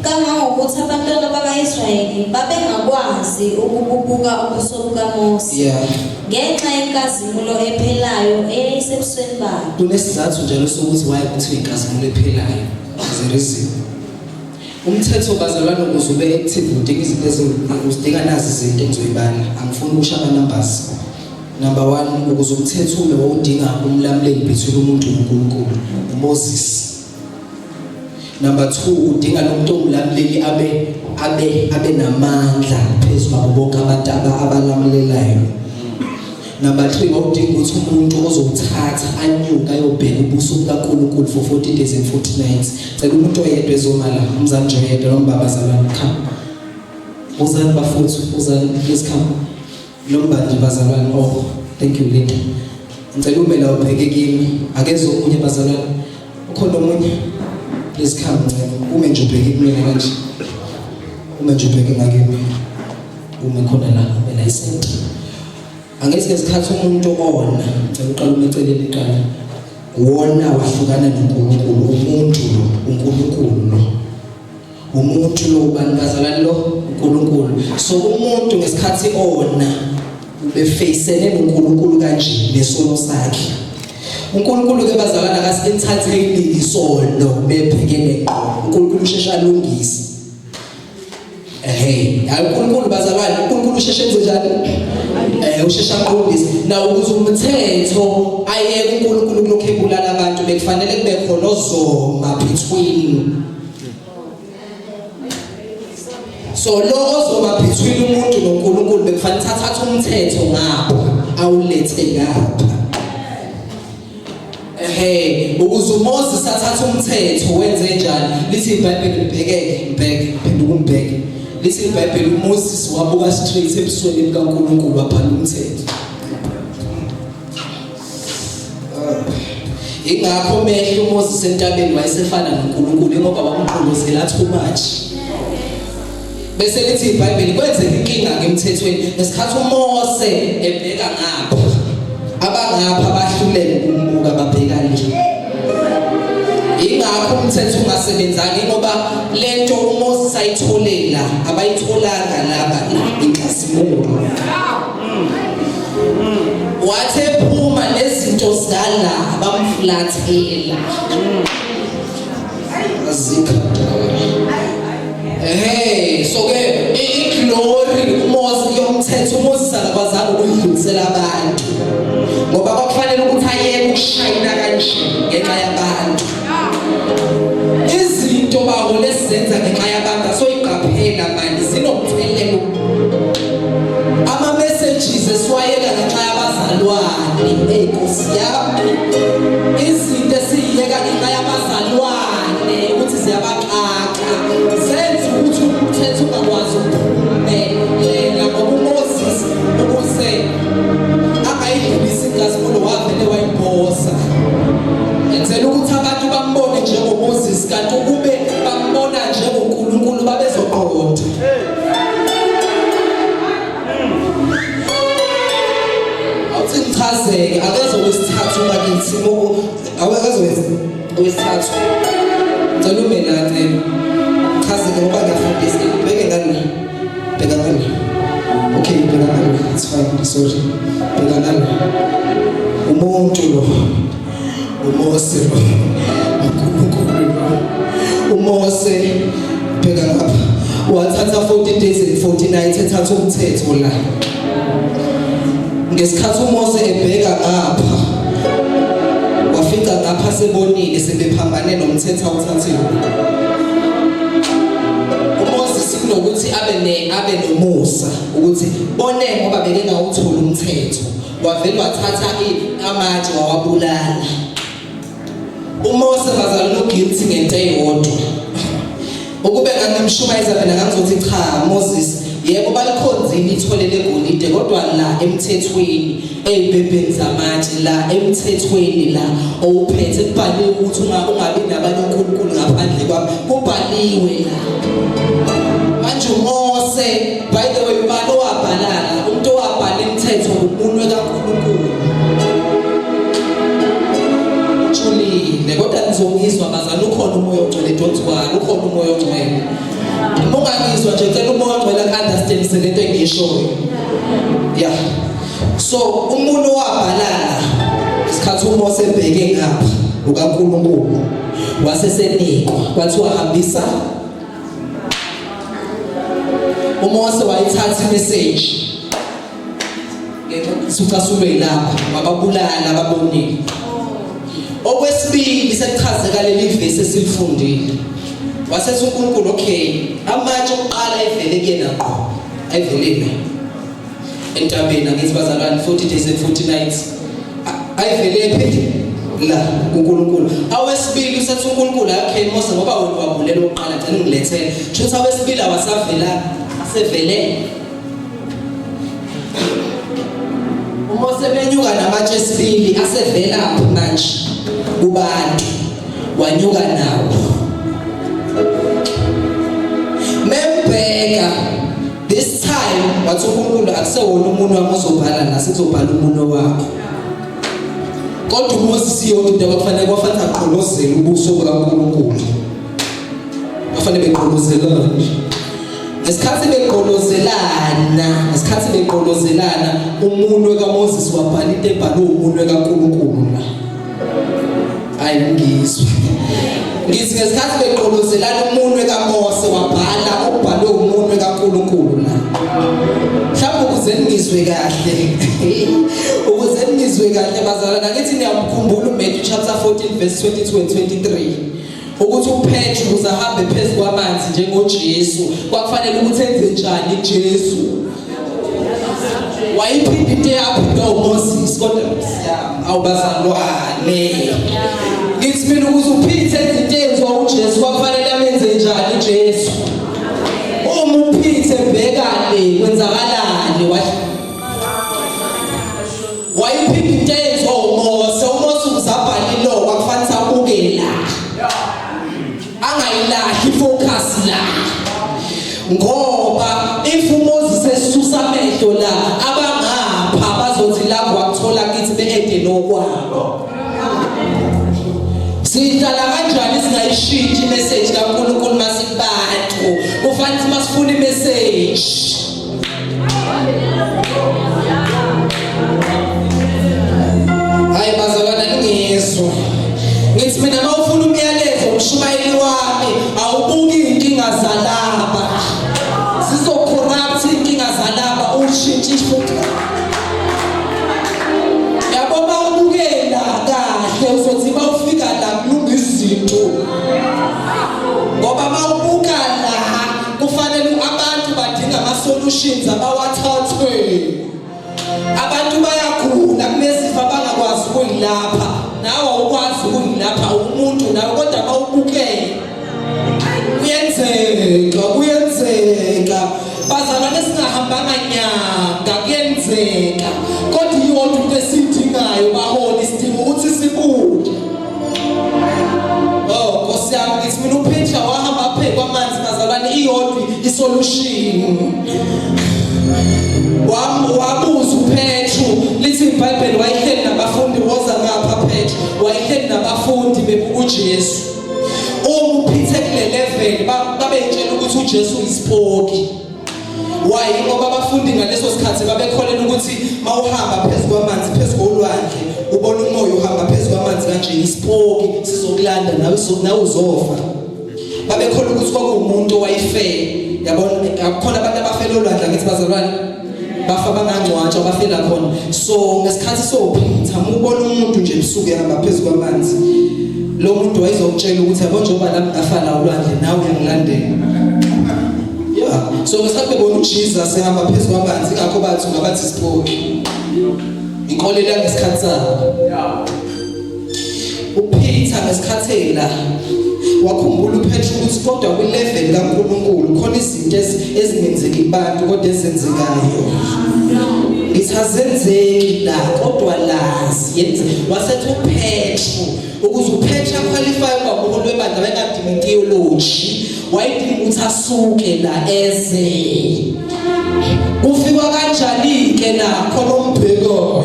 kangangokuthi abantwana baka-Israyeli babengakwazi ukububuka ubuso bukaMose ngenxa yenkazimulo ephelayo eyayisebusweni bakhe. Kunesizathu njalo sokuthi why kuthiwa inkazimulo ephelayo. There's a reason. Umthetho bazalwane ukuze ube active udinga izinto uzidinga nazi izinto engizoyibala. Angifuni ukusho ama numbers. Number 1 ukuze umthetho ume wawudinga umlamuleli between umuntu noNkulunkulu, uMoses. Number 2 udinga lo muntu omlamuleli abe abe abe namandla phezu kwabo bonke abantu abalamulelayo. Number 3 wawudinga ukuthi umuntu ozowuthatha anyuke ayobheka ubuso bukaNkulunkulu for 40 days and 40 nights. Cela umuntu oyedwa ezoma la, umzali nje oyedwa noma baba zalwane come. Uzani bafuthu, uzani please come. Noma nje bazalwane oh thank you leader. Ngicela ume la ubheke kimi. Akeze omunye bazalwane. Ukhona omunye? Please come ngicela. Ume nje ubheke kumina kanje. Ume nje ubheke ngakimi. Ume khona la, ume la isenti. Angithi ngesikhathi umuntu ona, ngicela uqala ume eceleni iqala. Wona wahlukana noNkulunkulu, umuntu lo, uNkulunkulu lo. Umuntu lo ubani bazalwane lo uNkulunkulu. So umuntu ngesikhathi ona ubefacene noNkulunkulu kanje nesono sakhe. uNkulunkulu ke bazalwane akasi-entertaining isono bebhekene ngqo. uNkulunkulu usheshe alungise. Ehe, hayi uNkulunkulu bazalwane, uNkulunkulu usheshe enze njani? Eh usheshe aqondise. Na ukuze umthetho ayeke uNkulunkulu kulokhu ebulala abantu bekufanele kube khona ozoma between. So lo ozoma between umuntu noNkulunkulu bekufanele thatha umthetho ngapha awulethe ngapha. Ehe, ukuze uMoses athathe umthetho wenze njani? Lithi iBhayibheli mbhekeke, mbheke, phenduka umbheke. Lithi iBhayibheli uMoses wabuka straight ebusweni bukaNkulunkulu wabhala umthetho. Ingakho mehlo uMoses entabeni wayesefana noNkulunkulu ngoba wamqolozela too much. Bese lithi iBhayibheli kwenzeka inkinga ke emthethweni ngesikhathi uMose ebheka ngapha abangapha bahluleke ukumbuka babheka le. Ingakho umthetho ungasebenzanga ngoba lento uMoses ayitholela abayitholanga laba la inkazimulo. Wathi ephuma nezinto zala bamfulathela. Azikho. Ehhe, so ke iglory uMoses yomthetho uMoses akakwazanga ukuyidlulisela abantu. Ngoba kwakufanele ukuthi ayeke ukushayina kanje ngenxa yabantu. Izinto bawo lesizenza ngenxa yabantu asoyiqaphela manje zinomthelelo. Ama messages esiwayeka ngenxa yabazalwane, hey Nkosi yami. Izinto esiyiyeka ngenxa yabazalwane ukuthi ziyabaxaka zenza ukuthi umthetho ungakwazi ukuphumelela ngoba uMoses ukuze angayidlulisi inkazimulo wavele wayiphosa enzela ukuthi abantu bambone njengoMoses kanti ukube bambona njengoNkulunkulu babezoqonda. Awuthi ngichazeke akeze wesithathu bakithi awekeze wesithathu ngicela ume la ncela chazeke ngoba ngiyafundisa bheke ngani bheka ngani okay bheka ngani it's fine sorry bheka ngani umuntu lo uMose lo uNkulunkulu lo uMose bheka ngapha wathatha 40 days and 40 nights ethatha umthetho la ngesikhathi uMose ebheka ngapha wafica ngapha sebonile sebephambane nomthetho awuthathile uMoses kunokuthi abe ne abe nomusa ukuthi bone ngoba bekengawutholi umthetho wavele wathatha amatshe wawabulala uMose bazalwane uguilty ngento eyodwa ukube ngangimshumayeza mina ngangizothi cha Moses yebo balikhonzile ithole legolide kodwa la emthethweni ey'bhebheni zamatshe la emthethweni la owuphethe kubhaliwe ukuthi ungabi nabanye uNkulunkulu ngaphandle kwami kubhaliwe la manje uMose by the way ubani owabhalala umuntu owabhala imithetho umunwe kaNkulunkulu ujulile kodwa nizongizwa bazali ukhona umoya ongcwele don't worry ukhona umoya ongcwele uma ungangizwa nje cela umoya ongcwele aku-understandise lento engiyishoyo ya so umuntu owabhalala isikhathi uMose ebheke ngapha ukaNkulunkulu wasesenikwa kwathiwa hambisa uMose wayithatha imessage ngenxa ucasulwe yilapha wababulala ababonile okwesibili sekuchazeka leli vesi esilifundile. Wasethi uNkulunkulu okay, amatshe okuqala evele kuyena ngqo, ayivelile entabeni angithi bazalwane 40 days and 40 nights ayivele phi la kuNkulunkulu. Awesibili usethi uNkulunkulu okay Mose ngoba wena wabulela oqala ngicela ungilethele. Shuthi awesibili awasavela asevele uMose benyuka namatshe esibili asevela phi manje kubantu wanyuka nawo membheka this time wathi uNkulunkulu akusewona umuntu wami ozobhala la sekuzobhala umuntu wakho kodwa uMoses iyodwa into abakufanele kwafanele aqolozele ubuso bukaNkulunkulu bafanele beqolozelane ngesikhathi beqolozelana ngesikhathi beqolozelana umunwe kaMoses wabhala into ebhalwe umunwe kaNkulunkulu la Hayi ngizwe. Ngithi ngesikhathi beqolozelana umunwe kaMose wabhala okubhalwe umunwe kaNkulunkulu la. Mhlawumbe ukuze ningizwe kahle. Ukuze ningizwe kahle bazalwana ngithi niyamkhumbula uMatthew chapter 14 verse 22 and 23. Ukuthi uPetru ukuze ahambe phezu kwamanzi njengoJesu kwakufanele ukuthi enze njani Jesu. Wayiphinda into eyaphinda uMoses kodwa awubazalwane. Ngithi mina ukuze uphithe izinto ezenziwa uJesu kwakufanele amenze njani uJesu? Uma uphithe bheka le kwenzakalani wayiphinda into eyenziwa uMose. uMose uzabhala ilo kwakufanele abuke la. Angayilahli ifocus la. Ngoba if uMoses esusa amehlo la abangapha bazothi la wakuthola kithi beede nokwabo. Sihlala kanjani singayishintshi imessage kaNkulunkulu masikubantu? Kufanele masifuna imessage. Hayi bazalwane ningizwe. Ngithi mina mawufuna umyalezo umshumayeli wami awubuki inkinga zalaba. Sizo corrupt inkinga zalaba ushintshe futhi. Yabo mawubukela kahle uzothi mawufika la kulunga izinto. Ngoba mawubuka la kufanele abantu badinga ama solutions abawathathwe. Abantu bayagula kunezifo abangakwazi ukuyilapha nawe awukwazi ukuyilapha umuntu nawe kodwa mawubukele kuyenzeka kuyenzeka bazalwane singahambanga nyanga kuyenzeka kodwa iyodwa into esiyidingayo baholi sidinga ukuthi sibuke. Oh Nkosi yami ngithi mina uPeter wahamba phe kwamanzi bazalwane iyodwa isolution. Wabuza uPetru lithi iBhayibheli wayehleli nabafundi woza ngapha Petru wayehleli nabafundi bebuka uJesu. Uma uPeter kule level babeyitshela ukuthi uJesu uyisipoki. Why? Ngoba abafundi ngaleso sikhathi babekholelwa ukuthi mawuhamba phezu kwamanzi phezu kolwandle ubona umoya uhamba phezu kwamanzi kanje isipoki sizokulanda nawe nawe uzofa. Babekholwa ukuthi kwakuwumuntu owayefe. Yabona akukhona abantu abafela olwandle angithi bazalwane bafa bangangcwatshwa bafela khona. So ngesikhathi sophitha mubona umuntu nje ebusuku ehamba phezu kwamanzi lo muntu wayezokutshela ukuthi yabo njengoba nami ngafa la olwandle nawe uyangilandela. Yeah. So ngesikhathi bebona uJesus ehamba phezu kwamanzi ingakho bathi ungabathi isiphoki. Inkolelo yangesikhathi sabo. Yeah. UPeter ngesikhathi la wakhumbula uPetru ukuthi kodwa kwilevel kaNkuluNkulu khona izinto ezingenzeki kubantu kodwa ezenzekayo. Ngithi azenzeki la kodwa la ziyenze. Wasethi uPetru ukuze uPetru aqualify ukuba umholi webandla wayengadingi theology wayedinga ukuthi asuke la eze. Kufikwa kanjani ke la khona umbhekayo.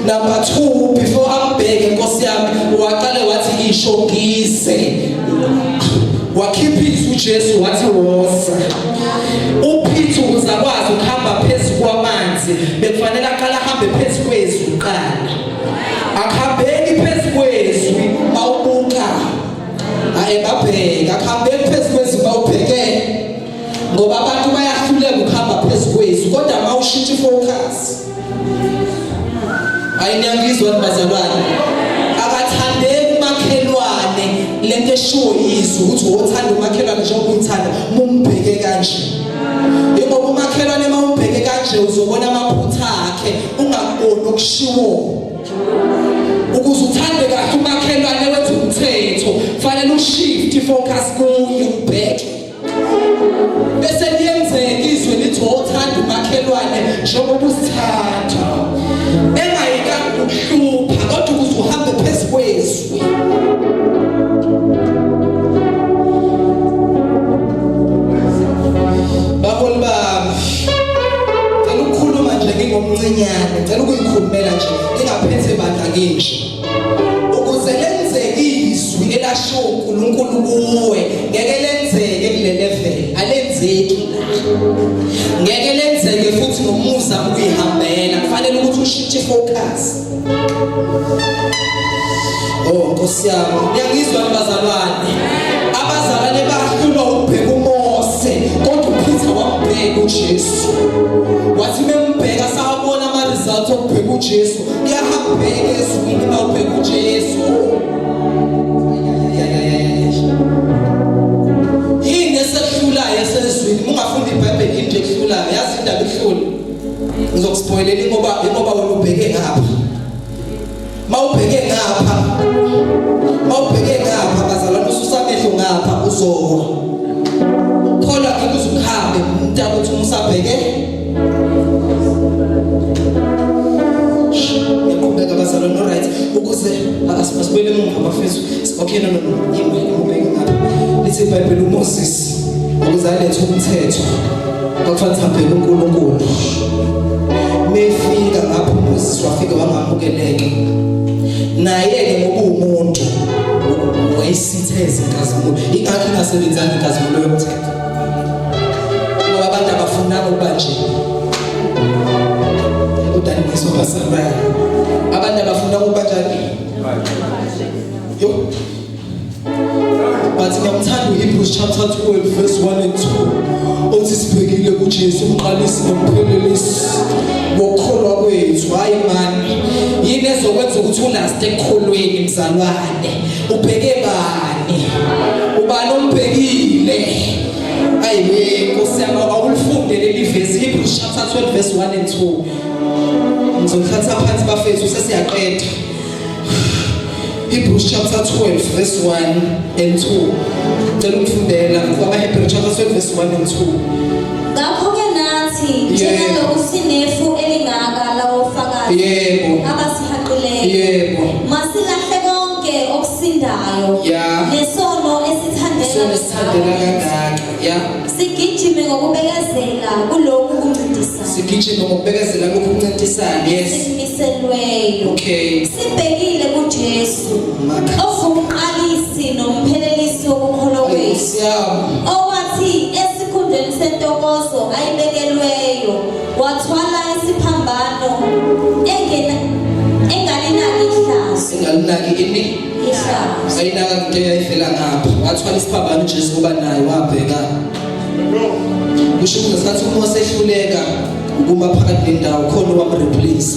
Number 2 before ambheke Nkosi yami waqale wathi isho ngize. Wakhipha izwi uJesu wathi woza. UPeter ukuze akwazi ukuhamba phezu kwamanzi bekufanele aqale ahambe phezu kwezwi kuqala. Akuhambeki phezu kwezwi mawubuka. Aye babheka akuhambeki phezu kwezwi mawubheke. Ngoba abantu bayahluleka ukuhamba phezu kwezwi kodwa mawushintsha ifocus. Hayi niyangizwa bazalwane. Akathandeki umakhelwane lento eshiwo yizwi ukuthi wothanda umakhelwane njengoba uyithanda mumbheke kanje. Ingoba umakhelwane mawumbheke kanje uzobona amaphutha akhe ungakuboni okushiwo. Ukuze uthande kahle umakhelwane wenza umthetho fanele ushift ifocus kuye ubheke. Bese liyenzeka izwe lithi wothanda umakhelwane njengoba usithatha. Engayikanga ukuhlupha kodwa ukuze uhambe phezu kwezwi. Baholi bami, cela ukukhuluma nje ngingomncinyane, ngicela ukuyikhulumela nje ngingaphethe bandla nginje. Ukuze lenzeke izwi elashiwo uNkulunkulu kuwe, ngeke lenzeke kule level, alenzeki la. Ngeke lenzeke futhi nomusa ukuyihambela, kufanele ukuthi ushintshe focus. Oh Nkosi yami, niyangizwa bazalwane. Abazalwane bahlulwa ukubheka uMose, kodwa uPeter wambheka uJesu. Wathi membheka sawabona ama results okubheka uJesu. Kuyahambeka ezulwini uma ubheka uJesu. Yini esehlulayo esezwini? Ungafunda iBhayibheli into ehlulayo, yazi indaba ihlula. Ngizokuspoilela ingoba wena ubheke ngapha. Mawubheke ngapha. Mawubheke ngapha bazalwane ususa amehlo ngapha uzowa. Ukholwa ngeke uze uhambe umntaka uthi umusabheke. Ngiyaqhubeka bazalwane all right ukuze asibuyele emuva bafethu. Okay no no no yimi ubheke ngapha. Lithi iBhayibheli uMoses ukuze alethe umthetho kwakufanele abheke uNkulunkulu. Mefika ngapho uMoses wafika wangamukeleka. Naye-ke ngoba uwumuntu wayesitheze inkazimulo. Ingakho ingasebenzanga inkazimulo yomthetho. Ngoba abantu abafunanga ukuba nje. Kodwa ngiso basalwayo. Abantu abafuna ukuba njani? Yo. But ngiyamthanda uHebrews chapter 12 verse 1 and 2 othi sibhekile kuJesu umqalisi nomphelelisi wokukholwa kwethu. Hayi mani, yini ezokwenza ukuthi ulaste ekukholweni mzalwane? Ubheke bani? Ubani ombhekile? Ayi we Nkosi yami awulifunde leli vesi Hebrews chapter 12 verse 1 and 2. Ngizolithatha phansi bafethu sesiyaqeda. Hebrews chapter 12 verse 1 and 2. Cela ukufundela kwabaHebrew chapter 12 verse 1 and 2. Ngakho-ke nathi njengalokhu sinefu elingaka lawofakazi Yebo. abasihaqileyo Yebo. masilahle konke okusindayo Ya. nesono esithandela Sona sithandela kangaka. Ya. Sigijime ngokubekezela kulokhu kuncintisana. Sigijime ngokubekezela kulokhu kuncintisana. Yes. Esimiselweyo. Okay. Sibhekile kuJesu. Maka. Ongumqalisi nomphelelisi wokukholwa kwethu. Siyami. Owathi esikhundleni sentokozo ayibekelweyo wathwala isiphambano engena engalinaki ihlazo. Engalinaki ini? Ihlazo. Ayinaka into eyayivela ngapha. Wathwala isiphambano uJesu kuba naye wabheka. Kusho ukuthi ngesikhathi uMose ehluleka ukuma phakathi nendawo khona owamreplace.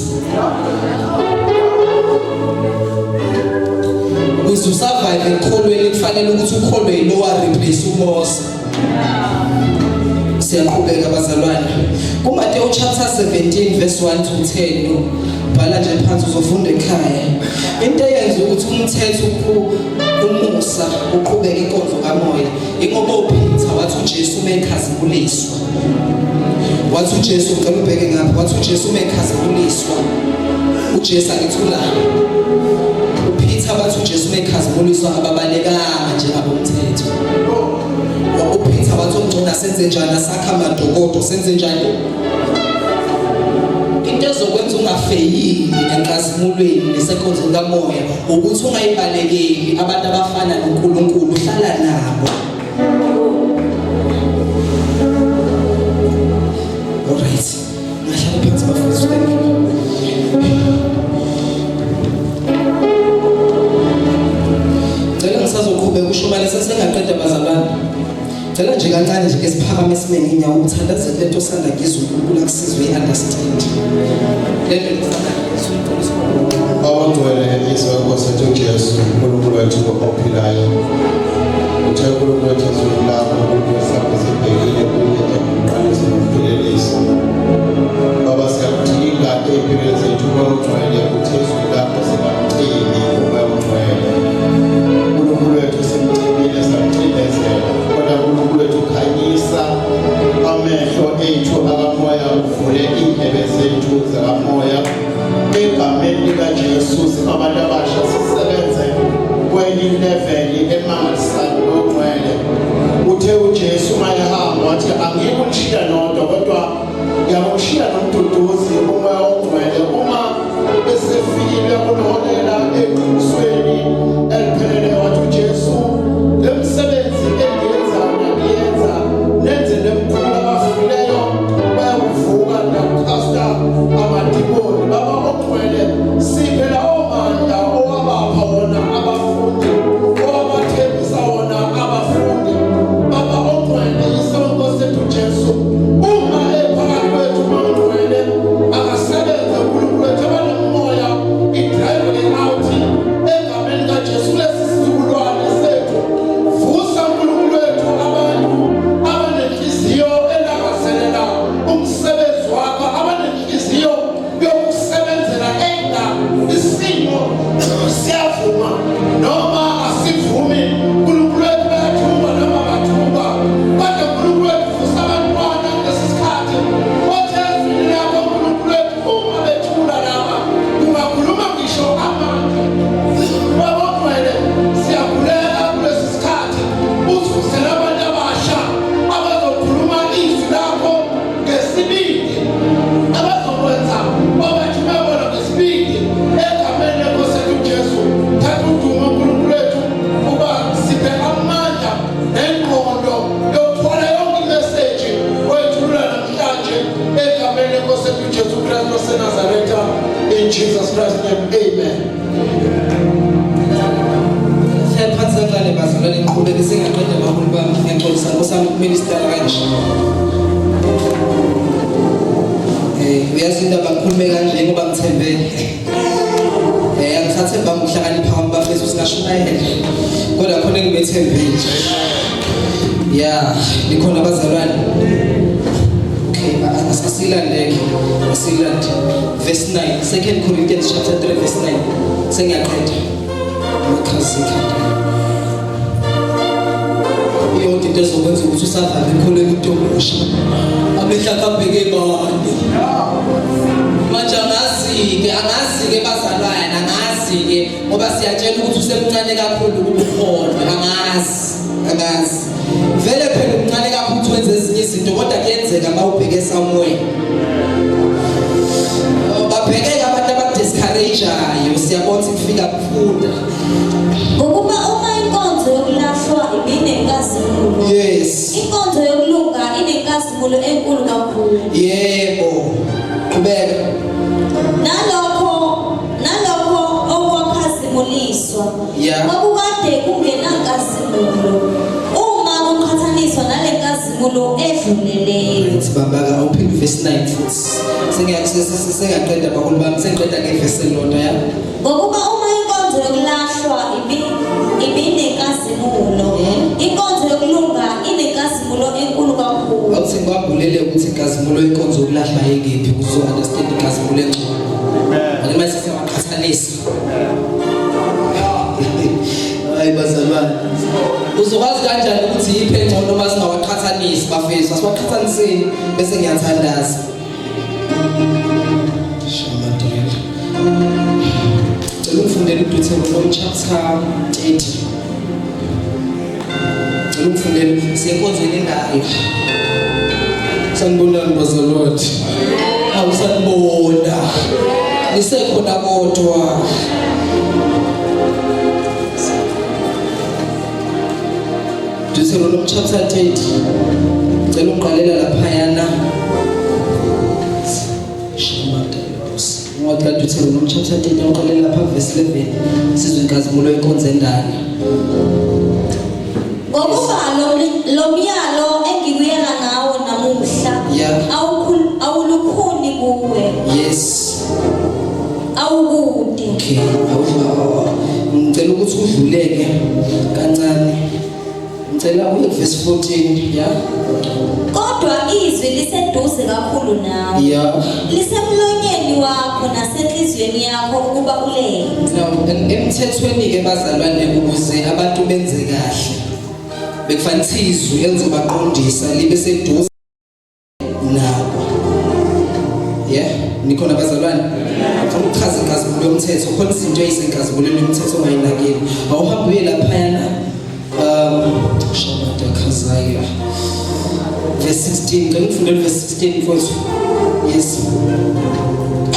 Ukuze usurvive ekukholweni kufanele ukuthi ukholwe yilowa replace uMose. Siyaqhubeka bazalwane. KuMateyu chapter 17 verse 1 to 10 bhala nje phansi uzofunda ekhaya. Into eyenza ukuthi umthetho umusa uqhubeke inkonzo kamoya ingoba uPeter wathi uJesu uma ekhazimuliswa. Wathi uJesu ngicela ubheke ngapha wathi uJesu uma ekhazimuliswa. uJesu angithula. UPeter bathi uJesu uma ekhazimuliswa ababalekanga njengabomthetho. UPeter wathi ongcono senze njani asakha amadokodo senze njani into ezokwenza ungafeyili enkazimulweni nesenkonzweni kamoya ukuthi ungayibalekeli abantu abafana noNkulunkulu uhlala nabo Alright ngahlala phansi bafowethu thank you Ngicela ngisazoqhubeka ushumayela sesengaqeda bazalwane Cela nje kancane nje ke siphakame sime ngenyawo uthandazele lento osanda ngizwe uNkulunkulu akusize uyi-understand. Lento osanda ngizwe Baba Ngcwele Msindisi wenkosi yethu uJesu, uNkulunkulu wethu ophilayo. Uthe uNkulunkulu wethu ezwini lakho, uNkulunkulu wesakho sibhekile kuye engumqalisi nomphelelisi. Baba siyakudinga ey'mpilweni zethu uMoya oNgcwele, uthe ezwini lakho singamcimi uMoya oNgcwele. uNkulunkulu wethu simcimile samcindezela, kodwa uNkulunkulu wethu khanyisa amehlo ethu akamoya, uvule iy'ndlebe zethu zakamoya. Egameni likaJesu singabantu abasha sisebenze kwenye level emangalisayo ngokugcwele. Uthe uJesu uma ehamba wathi angikunishiya nodwa kodwa ngiyakushiya nomduduzi uMoya oNgcwele uma esefikile uyakuholela eqinisweni eliphelele. Wathi uJesu le misebenzi engiyenzayo ngiyenza nenze nemkhulu abafileyo bayakuvuka nakucasta amadimoni. Baba ogcwele siphe lawo mandla owabapha wona abafundi owabathembisa wona abafundi. Baba ogcwele isonto sethu Jesu uma ephakathi kwethu mawugcwele akasebenze uNkulunkulu wethu abanomoya i-drive out egameni kaJesu kulesi sizukulwane sethu. Vusa uNkulunkulu wethu abantu abanenhliziyo elangazelela umsebenzi wakho, abanenhliziyo yokusebenzela enga isimo siyavuma noma asivumi. uNkulunkulu wethu bayathuka noma bathuka, kodwa uNkulunkulu wethu vusa abantwana kulesi sikhathi othe ezwini lakho uNkulunkulu wethu uma bethula laba kungakhuluma ngisho amandla. Baba Ongcwele siyakhuleka kulesi sikhathi usivusele abantu abasha abazokhuluma izwi lakho ngesibindi, abazokwenza obathume bona ngesibindi egameni lenkosi yethu uJesu. Thatha udumo uNkulunkulu wethu uba siphe amandla nengqondo yokuthwala yonke imeseji oyethulula namhlanje egameni lenkosi yethu uJesu Kristu waseNazaretha. In Jesus Christ name, amen. Hlala phansi kancane bazalwane, ngiqhubeke sengiyaqeda baholi bami. Ngiyaxolisa nkosami ukuministera kanje. Uyazi indaba ngikhulume kanje ngoba ngithembele. Angisathembanga ukuhlakanipha kwami bafethu singashumayela. Kodwa khona engibethembile. Yeah, nikhona bazalwane. Okay, asilandeke. Asilande. Verse 9, 2 Corinthians chapter 3 verse 9. Sengiyaqeda. Amakhazikha. Iyodwa into ezokwenza ukuthi usavale ekholweni umuntu omusha. Amehlo akhe abheke bani. Manje angazi-ke, angazi-ke bazalwane, angazi-ke ngoba siyatshela ukuthi usemncane kakhulu ukuba ukholwe, angazi, angazi. Vele phela umncane kakhulu ukuthi wenze ezinye izinto kodwa kuyenzeka uma ubheke somewhere. Babhekeke abantu abadiscourageayo, siyabona ukuthi kufika kufunda. Ngokuba uma inkonzo yokulahlwa ibinenkazimulo, inkonzo yokulunga inenkazimulo enkulu kakhulu. Yebo. Qhubeka. Nalokho okwakhazimuliswa kwakukade kungenankazimulo uma kuqhathaniswa nale nkazimulo edluleleyo. Right, babaka awuphinde verse 9 futhi. Sengiyaqeda baholi bami, sengiqeda ngevesi elilodwa ya. Ngokuba uma inkonzo yokulahlwa ibinenkazimulo, inkonzo yokulunga inenkazimulo enkulu kakhulu. Awuthi ngibambulele ukuthi inkazimulo yenkonzo yokulahla yengephi ukuze understand inkazimulo engcono. Amen. Manje siyawaqhathanisa. Hayi bazalwane. Uzokwazi kanjani ukuthi yiphi engcono uma singawaqhathanisi bafethu? Asiwaqhathaniseni bese ngiyathandaza. Shamadela. Cela ungifundele uDeuteronomy chapter 30. Cela ungifundele siyenkonzweni endala. Sanibonani bazalwane. Awu sanibona. Nisekhona kodwa. Deuteronomy chapter 30. Cela ungiqalela laphayana. Incwadi kaDeuteronomy chapter 30 uqalela lapha verse 11 sizwe inkazimulo yenkonzo endala. Ngokuba lo myalo engikuyala ngawo namuhla awulukhuni kuwe, awukude. Okay, ngicela ukuthi udluleke kancane. Ngicela uye verse 14, yeah. Kodwa izwi liseduze kakhulu nawe. Yeah. Lisemlonyeni wakho nasenhliziyweni yakho ukuba ulenze. Now, emthethweni ke bazalwane ukuze abantu benze kahle. Bekufanele izwi elizobaqondisa libe seduze nabo. Yeah, nikhona bazalwane? Ngifuna ukuchaza inkazimulo yomthetho. Khona izinto ezisenkazimulweni yomthetho ongayinakile. Awuhambe uye laphayana. Shabada Khazaya. Verse 16, ngicela ungifundele verse 16 mfowethu. Yes.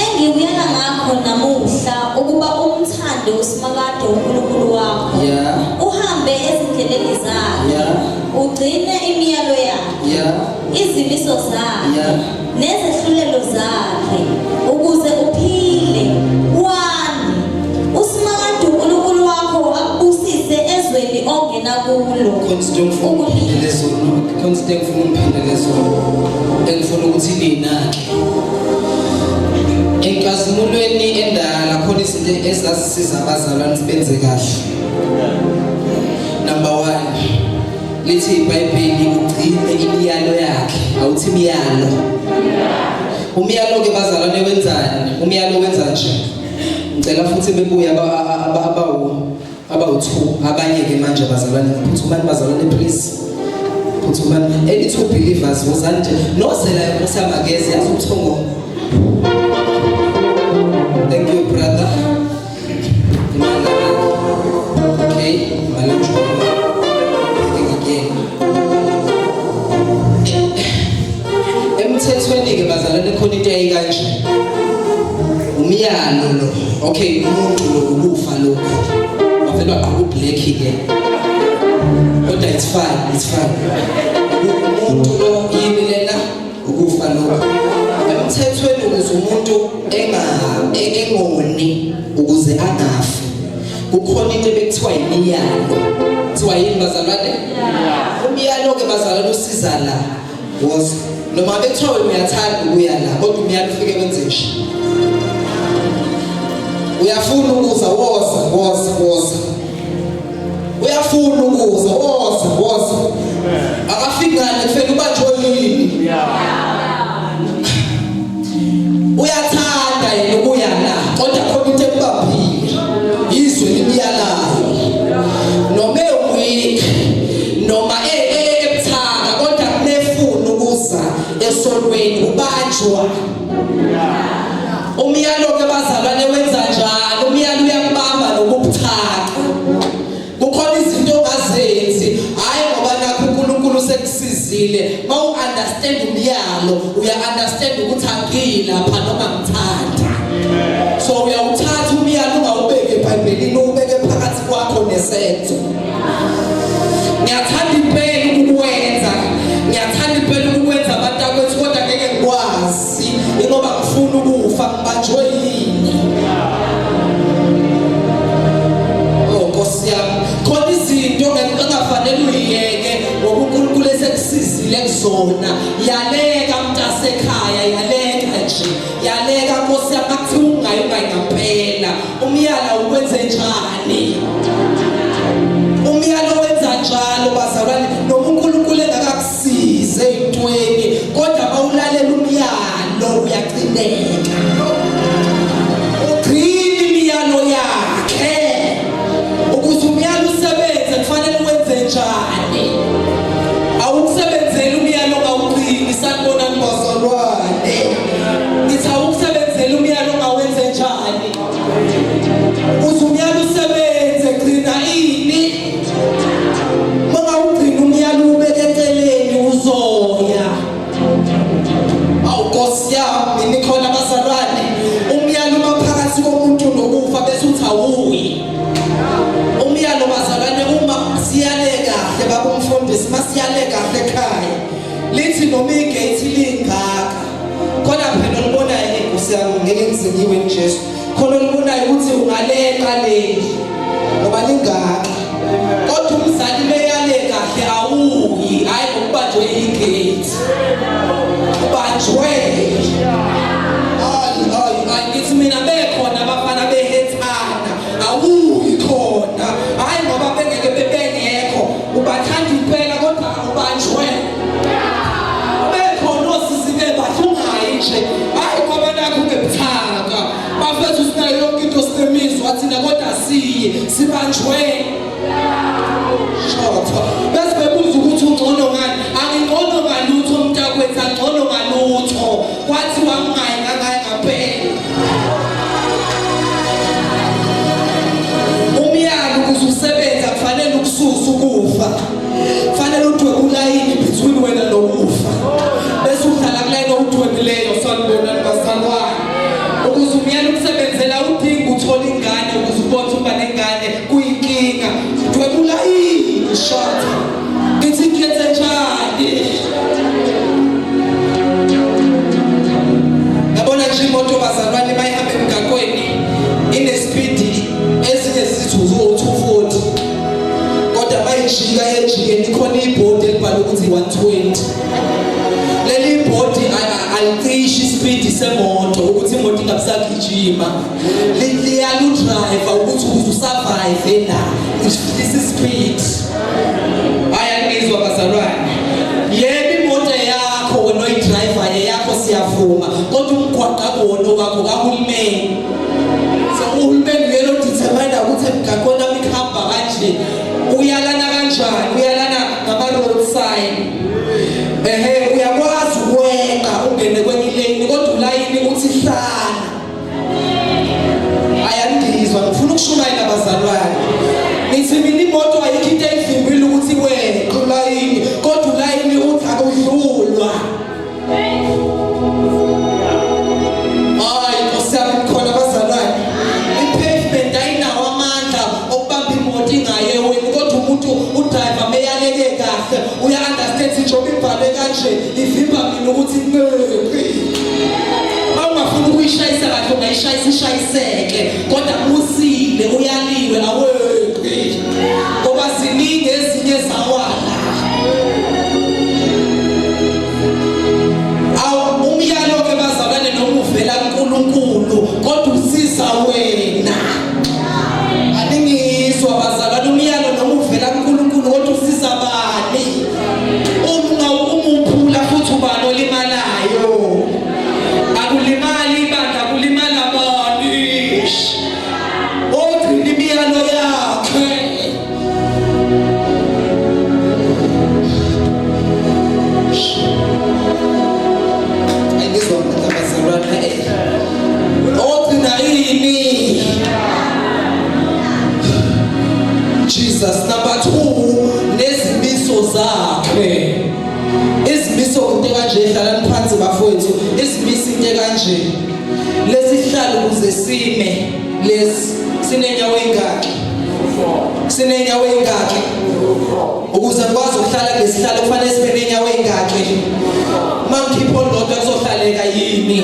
Engikuyala ngakho namuhla ukuba umthande uSimakade uNkulunkulu wakho. Yeah. Uhambe ezindleleni zakhe. Yeah. Ugcine imiyalo yakhe. Yeah. Izimiso zakhe. Yeah. Nezehlulelo zakhe ukuze uphile wande. USimakade uNkulunkulu wakho akubusise ezweni ongena kulo. Khona izinto engifuna ungiphindele zona. Khona izinto engifuna ungiphindele zona. Engifuna ukuthi ninake. Enkazimulweni endala khona izinto ezazisiza abazalwane benze kahle. Number 1 lithi iBhayibheli ugcine imiyalo yakhe. Awuthi imiyalo. Umyalo ke bazalwane wenzani? Umyalo wenza nje. Ngicela futhi bebuye abawu abawu-2 abanye ke manje bazalwane phuthumani bazalwane please. Phuthumani any two believers wozani nje nozela inkosi yamakeze yazi ubuthongo. Thank you brother. Imali Okay, imali again. Emthethweni ke bazalwane khona into eyayikanje. Umyalo lo. Okay, umuntu lo ukufa lokho. Wavele wagqoka ublack ke. Kodwa it's fine, it's fine. Umuntu lo yini lena ukufa lokho. Emthethweni ukuze umuntu enga engoni ukuze angafi. Kukhona into ebekuthiwa imiyalo. Kuthiwa yini bazalwane? Umyalo ke bazalwane usiza la. Was noma bekuthiwa wena uyathanda ukuya la kodwa umyalo ufike wenze nje. Uyafuna ukuza woza woza woza. Uyafuna ukuza woza woza. Akafiki ngale kufela ubanjwe yini? Uyathanda yena ukuya la kodwa khona into ekubambile. Izwe limyalayo. Noma eweak noma ebuthaka kodwa kunefuna ukuza esonweni ubanjwa. Umyalo ke bazalwane wenza njalo, umyalo uyakubamba nokubuthaka. Kukhona izinto ongazenzi, hayi ngoba nakho uNkulunkulu sekusizile. Mawu understand umyalo, uya understand ukuthi angilapha noma ngithanda. So uyawuthatha umyalo ungawubeki eBhayibhelini, uwubeke phakathi kwakho nesenzo. Ngiyathanda impela ukukwenza. Ngiyathanda impela ukukwenza abantakwethu kodwa ngeke ngikwazi ingoba ngifuna ukufa ngibanjwe yini. Oh Nkosi yami, khona izinto engafanele uyiyeke ngoba uNkulunkulu esekusizile kuzona. Yaleka mntasekhaya, yaleka nje. Yaleka Nkosi yami, akuthiwa ungayi ungayi ngampela. Umyalo ukwenze njani? Umyalo wenza njalo bazalwane noma uNkulunkulu engakakusize entweni kodwa mawulalela umyalo uyagcineka. Ugcina imiyalo yakhe. Ukuze umyalo usebenze kufanele wenze njani? Awukusebenzeli umyalo ongawugcini sanibonani bazalwane. Ngithi awukusebenzeli umyalo ongawenze njani? Ukuze umyalo usebenze gcina ini? Mangawugcina umyalo ubeke eceleni uzoya. Awu Nkosi yami nikhona bazalwane. Umyalo uma phakathi komuntu nokufa bese uthi awuyi. Umyalo bazalwane uma siyale kahle baba umfundisi masiyale kahle ekhaya. Lithi noma igate lingaka. Khona phela olibonayo inkosi yami ngeke ngize ngiwe Jesu. Khona olibonayo ukuthi ungaleqa leli ngoba lingaka. Kodwa umzali beyale kahle awuyi hayi ngokubanjwe igate. Ubanjwe. Hayi hayi hayi ngithi mina bekhona abafana behethana. Sibanjwe shotho. Bese bebuza ukuthi ungcono ngani? Angingcono ngalutho mntakwethu, angcono ngalutho. Kwathiwa ngingayi ngangaya ngampela. Umyalo ukuze usebenza kufanele ukususa ukufa. Kufanele udwebe ulayini between wena nokufa. Bese uhlala kulayini owudwebileyo sanibonani bazalwane. Ukuze umyalo ukusebenzela udinga uthola ingane ukuze ubone ukuba nengane kuyinkinga. Dweba ulayini shotha. Ngithi ngiyenze njani? Yabona nje imoto bazalwane bayihamba emgaqweni inespeed ezinye zithi uzu-240 kodwa bayijika ejikeni khona ibhodi elibhalwe ukuthi 120. Leli bhodi alicishi ispeed semoto ukuthi imoto ingabisagijima. Liyaludrive ukuthi ukuze usurvive la this speed. Ayangizwa bazalwane. Yebo imoto yakho wena oyidriver yeyakho siyavuma kodwa umgwaqo akuwona wakho kahulumeni. So uhulumeni uyena odetermine ukuthi emgaqweni ami kuhamba kanje. Uyalana kanjani? Uyalana ngama road sign. Ehe uyakwazi ukweqa ungene kwenye ilane kodwa ulayini uthi hlala. Ayangizwa ngifuna ukushumayela bazalwane. Ngithi mina imoto ayikho into eyivimbile ukuthi weqe ulayini kodwa ulayini uthi akudlulwa. Hayi Nkosi yami khona bazalwane. I-pavement ayinawo amandla okubamba imoto ingaye eweni kodwa umuntu udriver meyaleke kahle uya understand njengoba ibhalwe kanje ivimba mina ukuthi nqeqi. Uma ungafuni ukuyishayisa kahle ungayishayisa ishayiseke kodwa usile uyaliwe aweqi. Ngoba ziningi ezinye zawala. Awu umyalo ke bazalwane noma uvela kuNkulunkulu kodwa usiza wena. Aningizwa bazalwane umyalo noma uvela kuNkulunkulu kodwa usiza bani? Uma umuphula futhi ubani olimalayo? Akulimali ibandla kulimala bani? Ogcina imiyalo yakhe. Angizwa mina bazalwane. Ogcina ini? Jesus number 2 nezimiso zakhe. Izimiso into kanje hlalani phansi bafowethu. Izimiso into kanje. Lesihlalo ukuze sime lesi sinenyawo engaki? Sinenyawo engaki? Ukuze ngikwazi ukuhlala kulesihlalo kufanele sibe nenyawo engaki? Uma ngikhipha olulodwa kuzohlaleka yini?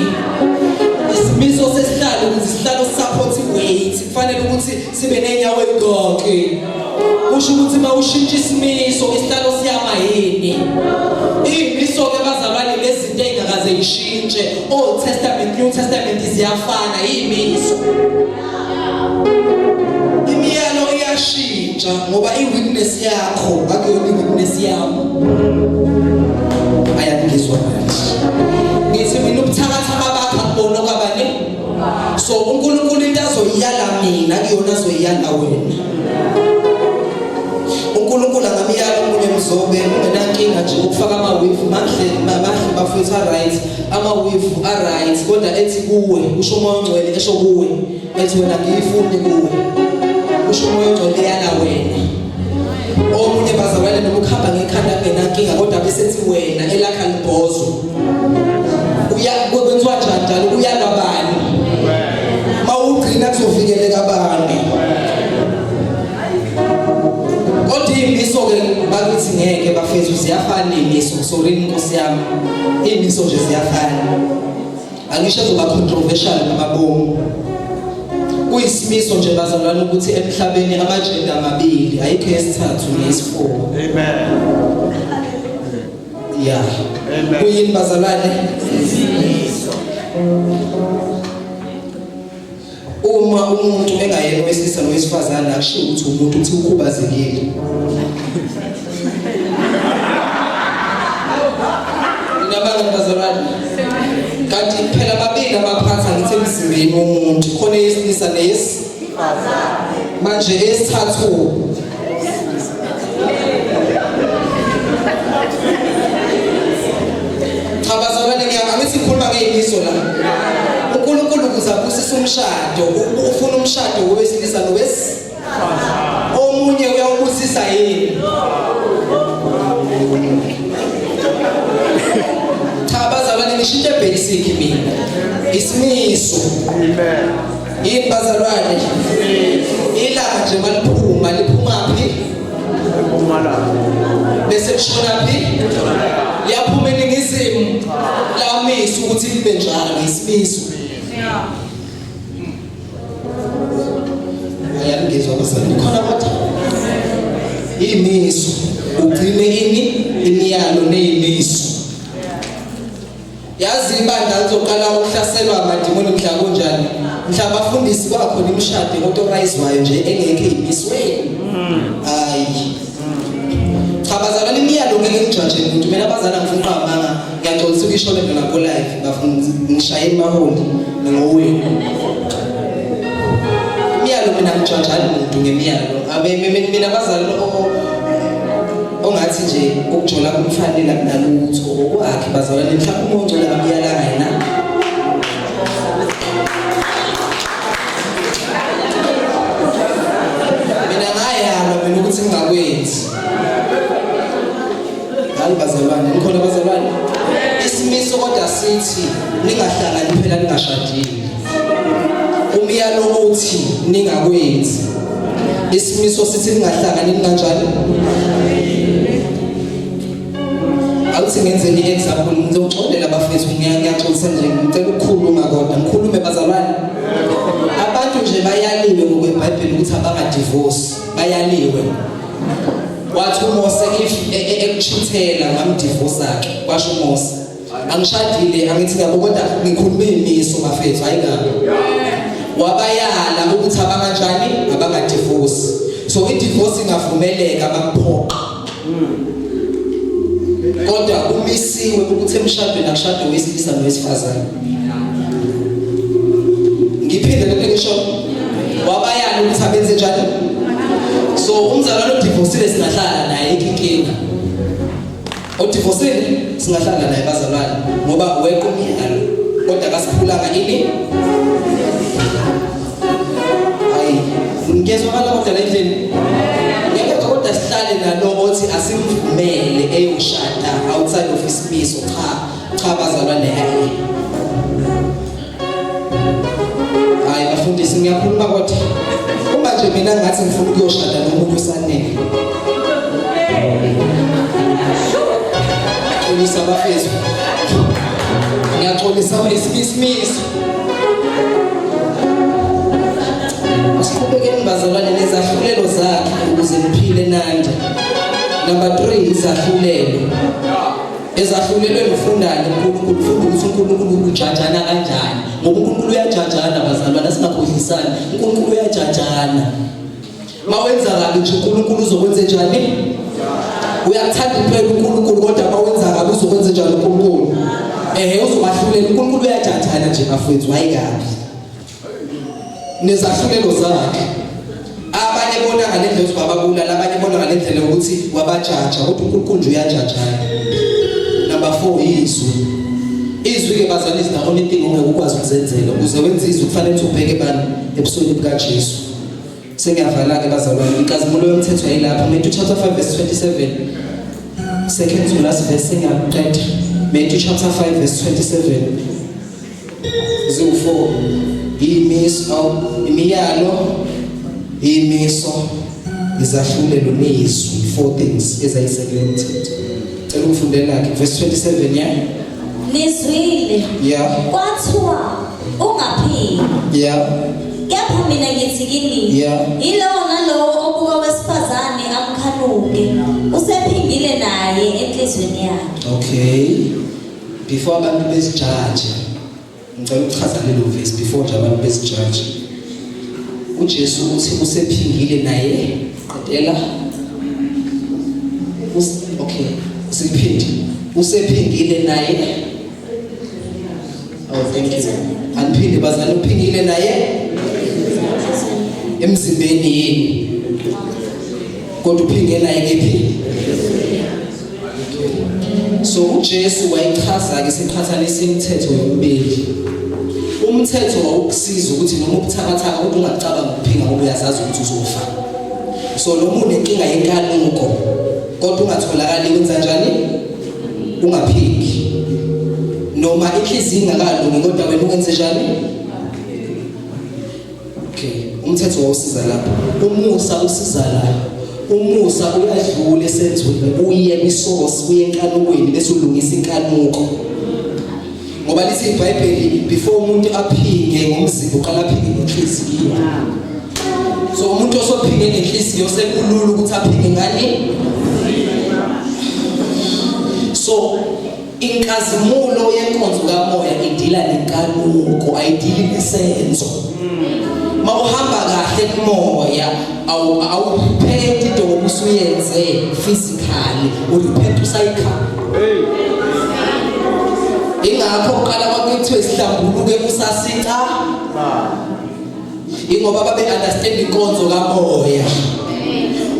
Isimiso sesihlalo ukuze isihlalo support weight kufanele ukuthi sibe nenyawo engaki. Kusho ukuthi uma ushintsha isimiso isihlalo siyama yini? Iy'miso ke bazalwane lezinto ey'ngakaze yishintshe. Old Testament, New Testament ziyafana iy'miso. Imiyalo iyashintsha ngoba i-weakness yakho akuyona i-weakness yami. Ayangizwa manje. Ngithi mina ubuthakathaka bakho akubona okabani? So uNkulunkulu into azoyiyala mina akuyona azoyiyala wena. uNkulunkulu angamyala omunye mzobe ungenankinga nje ukufaka ama-weave mahle mahle bafethu a-right ama-weave a-right kodwa ethi kuwe usho umoya ongcwele esho kuwe ethi wena ngiyifuni kuwe usho umoya ongcwele eyala wena omunye bazalwane noma ukuhamba ngekhanda kungenankinga kodwa bese ethi wena elakha libhozo uya kwenziwa njani njalo uyalwa bani mawugcina kuzovikeleka bani kodwa iy'miso ke bakithi ngeke bafethu ziyafana iy'miso sorry nkosi yami iy'miso nje ziyafana angisho ezoba controversial ngamabomu kuyisimiso nje bazalwane ukuthi emhlabeni amajenda amabili ayikho yesithathu neyesi-four Amen. ya Amen. kuyini bazalwane Uma umuntu engayena owesilisa nowesifazane akushiwo ukuthi umuntu uthi ukhubazekile. Nabangani bazalwane. Kanti phela babili abaphatha ngithi emzimbeni womuntu khona eyesilisa neyesi. Manje esithathu Cha bazalwane ngiyangithi ngikhuluma ngeyimiso la. uNkulunkulu ukuze abusise umshado, ufuna umshado wesilisa nowesi. Omunye uyawubusisa yini? Cha bazalwane ngisho into ebasic mina. Isimiso. Amen. Yini bazalwane? Ilanga nje maliphuma liphuma phi? Empumalanga. Bese kushona phi? Liyaphuma eningizimu. Lamisa ukuthi libe njalo isimiso. Ayangizwa bazalwane. Khona kodwa imiso ugcine ini imiyalo nezimiso. Yazi ibandla lizoqala ukuhlaselwa amadimoni mhla kunjani? Mhla abafundisi kwakhona imishado authorizewayo nje engekho eyimisweni. Hayi. Cha bazalwane imiyalo ngeke ngijaje umuntu mina abazali angifuni uqambanga ngiyaxolisa ukisho lento lapho live bafuna ngishaye emaholi ngowenu. Imiyalo mina ngijajani umuntu ngemiyalo. Abe mina abazali ongathi nje ukujola kumfanele akunalutho okwakhe bazalwane mhlawumbe uma ungcola kamyalanga yena mina ngayalwa mina ukuthi ngingakwenzi hayi bazalwane nikhona bazalwane isimiso kodwa sithi ningahlangani phela ningashadile umyalo uthi ningakwenzi isimiso sithi ningahlangani ninganjani awuthi ngenze i-example ngizoxolela abafethu ngiyaxolisa nje ngicela ukukhuluma kodwa ngikhulume bazalwane abantu nje bayaliwe ngokwebhayibheli ukuthi abangadivorce bayaliwe wathi uMose if ekuchithela ngamdivorce ke kwasho uMose angishadile angithi ngabo kodwa ngikhulume imiso bafethu hayi kabi wabayala ukuthi abanganjani abangadivorce so i-divorce ingavumeleka bakuphoqa kodwa kumisiwe ukuthi emshadweni akushadwe owesilisa nowesifazane ngiphinde lento ngisho wabayala ukuthi abenze njani so umzalwane odivorcile singahlala naye inkinga Odivosile singahlala naye bazalwane ngoba weqa umyalo kodwa akasiphulanga ini. Hayi, ngiyezwakala kodwa la endlini. Ngeke kodwa sihlale nalo othi asimvumele eyoshada outside of isimiso. Cha, cha bazalwane hayi. Hayi bafundisi ngiyakhuluma kodwa uma nje mina ngathi ngifuna ukuyoshada nomuntu osanele. Xolisa bafethu. Ngiyaxolisa isimiso. Asiqhubekeni bazalwane nezahlulelo zakhe ukuze niphile nande. Number 3 izahlulelo. Ezahlulelweni ufundani uNkulunkulu ufunda ukuthi uNkulunkulu ujajana kanjani ngoba uNkulunkulu uyajajana bazalwane singakhohlisani uNkulunkulu uyajajana mawenza kabi nje uNkulunkulu uzokwenza njani uyakuthanda impela uNkulunkulu kodwa mawenza kabi uzokwenza njani uNkulunkulu ehe uzobahlulela uNkulunkulu uyajajana nje bafowethu hayi kabi nezahlulelo zakhe abanye bona ngalendlela ukuthi wababulala abanye bona ngalendlela ukuthi wabajaja kodwa uNkulunkulu nje uyajajana number 4 izwi izwi ke bazali is the only thing ongeke ukwazi ukuzenzela ukuze wenze izwi kufanele ukuthi ubheke bani ebusweni bukaJesu sengiyavala ke bazalwane inkazimulo yomthetho yayilapha Matthew chapter 5 verse 27 second to last verse sengiyaqeda Matthew chapter 5 verse 27 ziwu-4 imiso imiyalo imiso izahlulelo nezwi four things ezayisekele umthetho cela ukufundela ke verse 27 yeah nizwile yeah kwathiwa ungaphili yeah kepha mina ngithi kini Yeah. yilowo nalowo obuka wesifazane amkhanuke usephingile naye enhliziyweni yakhe okay before abantu bezijaje ngicela ukuchaza lelo verse before nje abantu bezijaje uJesu uthi usephingile naye qedela okay siphinde usephingile naye oh thank you andiphinde bazali uphingile naye Emzimbeni yini? Kodwa uphinge naye kephi? So uJesu wayichaza ke siqhathanisa imithetho yomibili. Umthetho wawukusiza ukuthi noma ubuthakathaka kodwa ungacabanga ukuphinga ngoba uyazazi ukuthi uzofa. So noma unenkinga yenkanuko kodwa ungatholakali wenza njani? Ungaphingi. Noma inhliziyo ingakalungi kodwa wena ungenze njani? Okay, umthetho wawusiza lapho. Umusa usiza la. Umusa uyadlula esenzweni uye kwisource, uye enkanukweni bese ulungisa inkanuko. Ngoba lithi iBhayibheli before umuntu aphinge ngomzimba uqala aphinge ngenhliziyo. So umuntu osophinge ngenhliziyo sekulula ukuthi aphinge ngani? So inkazimulo yenkonzo kamoya idila nenkanuko, ayidili nesenzo. Mawuhamba kahle kumoya awuphenti into ngoba usuyenze physically, urepent usayikha. Ingakho uqala kwakuthiwe sihlambuluke usasica. Ingoba babe understand inkonzo kamoya.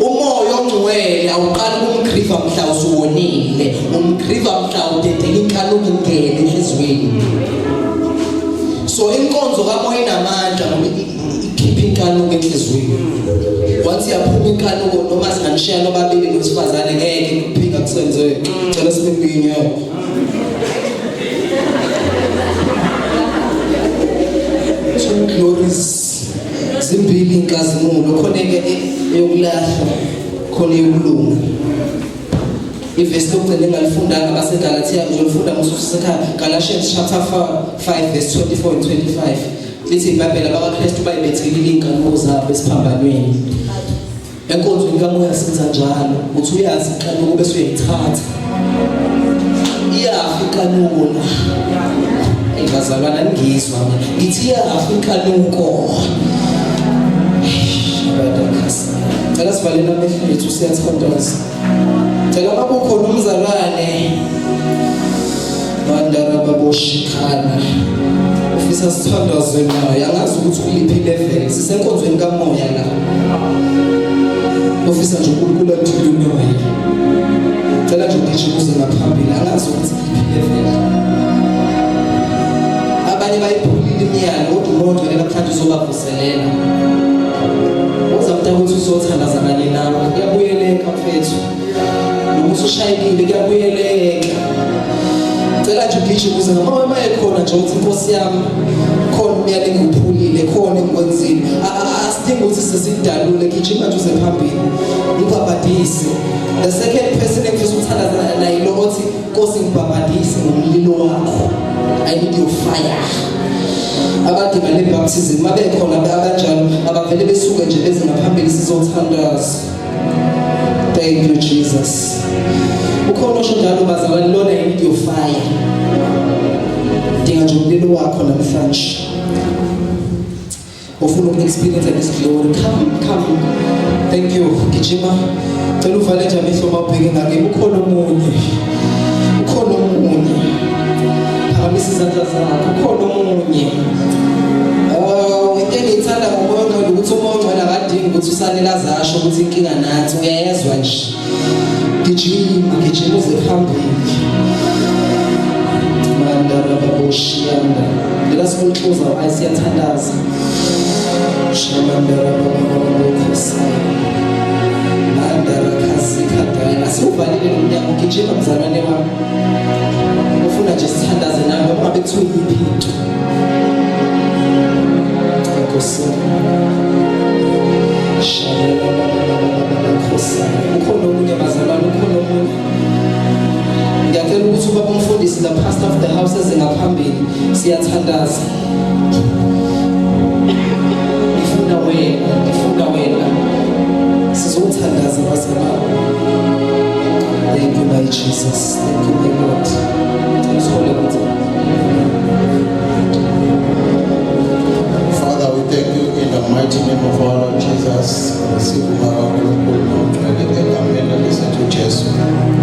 Umoya ongcwele awuqali ukumgriva mhla usuwonile, umgriva mhla udedela inkanuko ingene enhliziyweni. So inkonzo kamoya inamandla ngoba ikhipha inkanuko enhliziyweni. Once yaphuma inkanuko noma singanishiya nobabili nowesifazane ngeke kuphinga kusenzeke. Cela sibembinye. Two glories zimbili inkazimulo khona ke eyokulahla khona eyokulunga. Ivesi lokugcina engalifundanga baseGalathiya ngizolifunda ngosusekhaya Galatians chapter 5 verse 24 and 25 lithi iBhayibheli abakaKristu bayibethelile inkanuko zabo esiphambanweni. Enkonzweni kamoya senza njalo, uthi uyazi inkanuko bese uyayithatha. Iyafa inkanuko la. Hey bazalwana ngizwa mina. Ngithi iyafa inkanuko. Cela sivalele amehlo ethu siyathandaza. Cela babukhona umzalwane Bandara baboshikhala. Ufisa sithandaze naye angazi ukuthi ukuliphi level sisenkonzweni kamoya la. Ufisa nje uNkulunkulu athule naye. Cela nje ugijime uze ngaphambili angazi ukuthi kuliphi level. Abanye bayiphulile imiyalo kodwa umoya ongcwele namhlanje uzobavuselela. Woza mntakwethu uzothandaza kanye nawe. Kuyabuyeleka mfethu. Noma usushayekile kuyabuyeleka. Cela nje ugijime uze noma uma ekhona nje uthi Nkosi yami khona umyalo engiwuphulile khona engikwenzile. Asidingi ukuthi sesidalule gijima nje uze phambili. Ngibhabhadise. The second person engifisa ukuthandaza naye lo othi Nkosi ngibhabhadise ngomlilo wakho. I need your fire. Abadinga le baptism mabekhona abanjalo abavele besuke nje beze ngaphambili sizothandaza. Thank you Jesus. Ukhona osho njalo bazalwane lona I need your fire. Dinga nje umlilo wakho namhlanje. Ufuna uku-experience this glory. Come, come. Thank you. Gijima. Cela uvale nje amehlo mawubheke ngakimi. Ukhona omunye. Ukhona omunye. Phakamisa izandla zakho. Ukhona omunye. Oh, into engiyithanda ngomoya ongcwele ukuthi umoya ongcwele akadingi ukuthi usanele azasho ukuthi inkinga nathi uyayezwa nje. Gijima, gijima uze phambili. Mandara baboshiyanda. Let us all close our eyes siyathandaza. Shamandara bababokhosaya. Mandara khazikadaya. Asiwuvalile lo mnyango gijima mzalwane wami. Ufuna nje sithandaze nawe noma ngabe kuthiwa yiphi into. Nkosi. Ukhona omunye bazalwane, ukhona omunye. Ngiyacela ukuthi ubaba umfundisi the pastor of the house eze ngaphambili siyathandaza. Ngifuna wena, ngifuna wena. Sizothandaza bazalwane. Thank you my Jesus. Thank you my Lord. Usihole ukuthi Father, we thank you in the mighty name of our Lord Jesus. Sibonga kakhulu ngcwele egameni lesethu Jesu.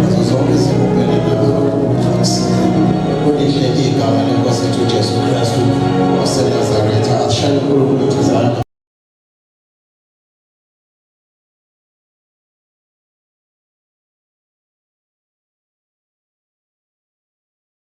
Nazo zonke izimo ubhekene nazo phansi. Kulihle igama lenkosi yethu Jesu Kristu waseNazaretha. Asishaye uNkulunkulu wethu izandla.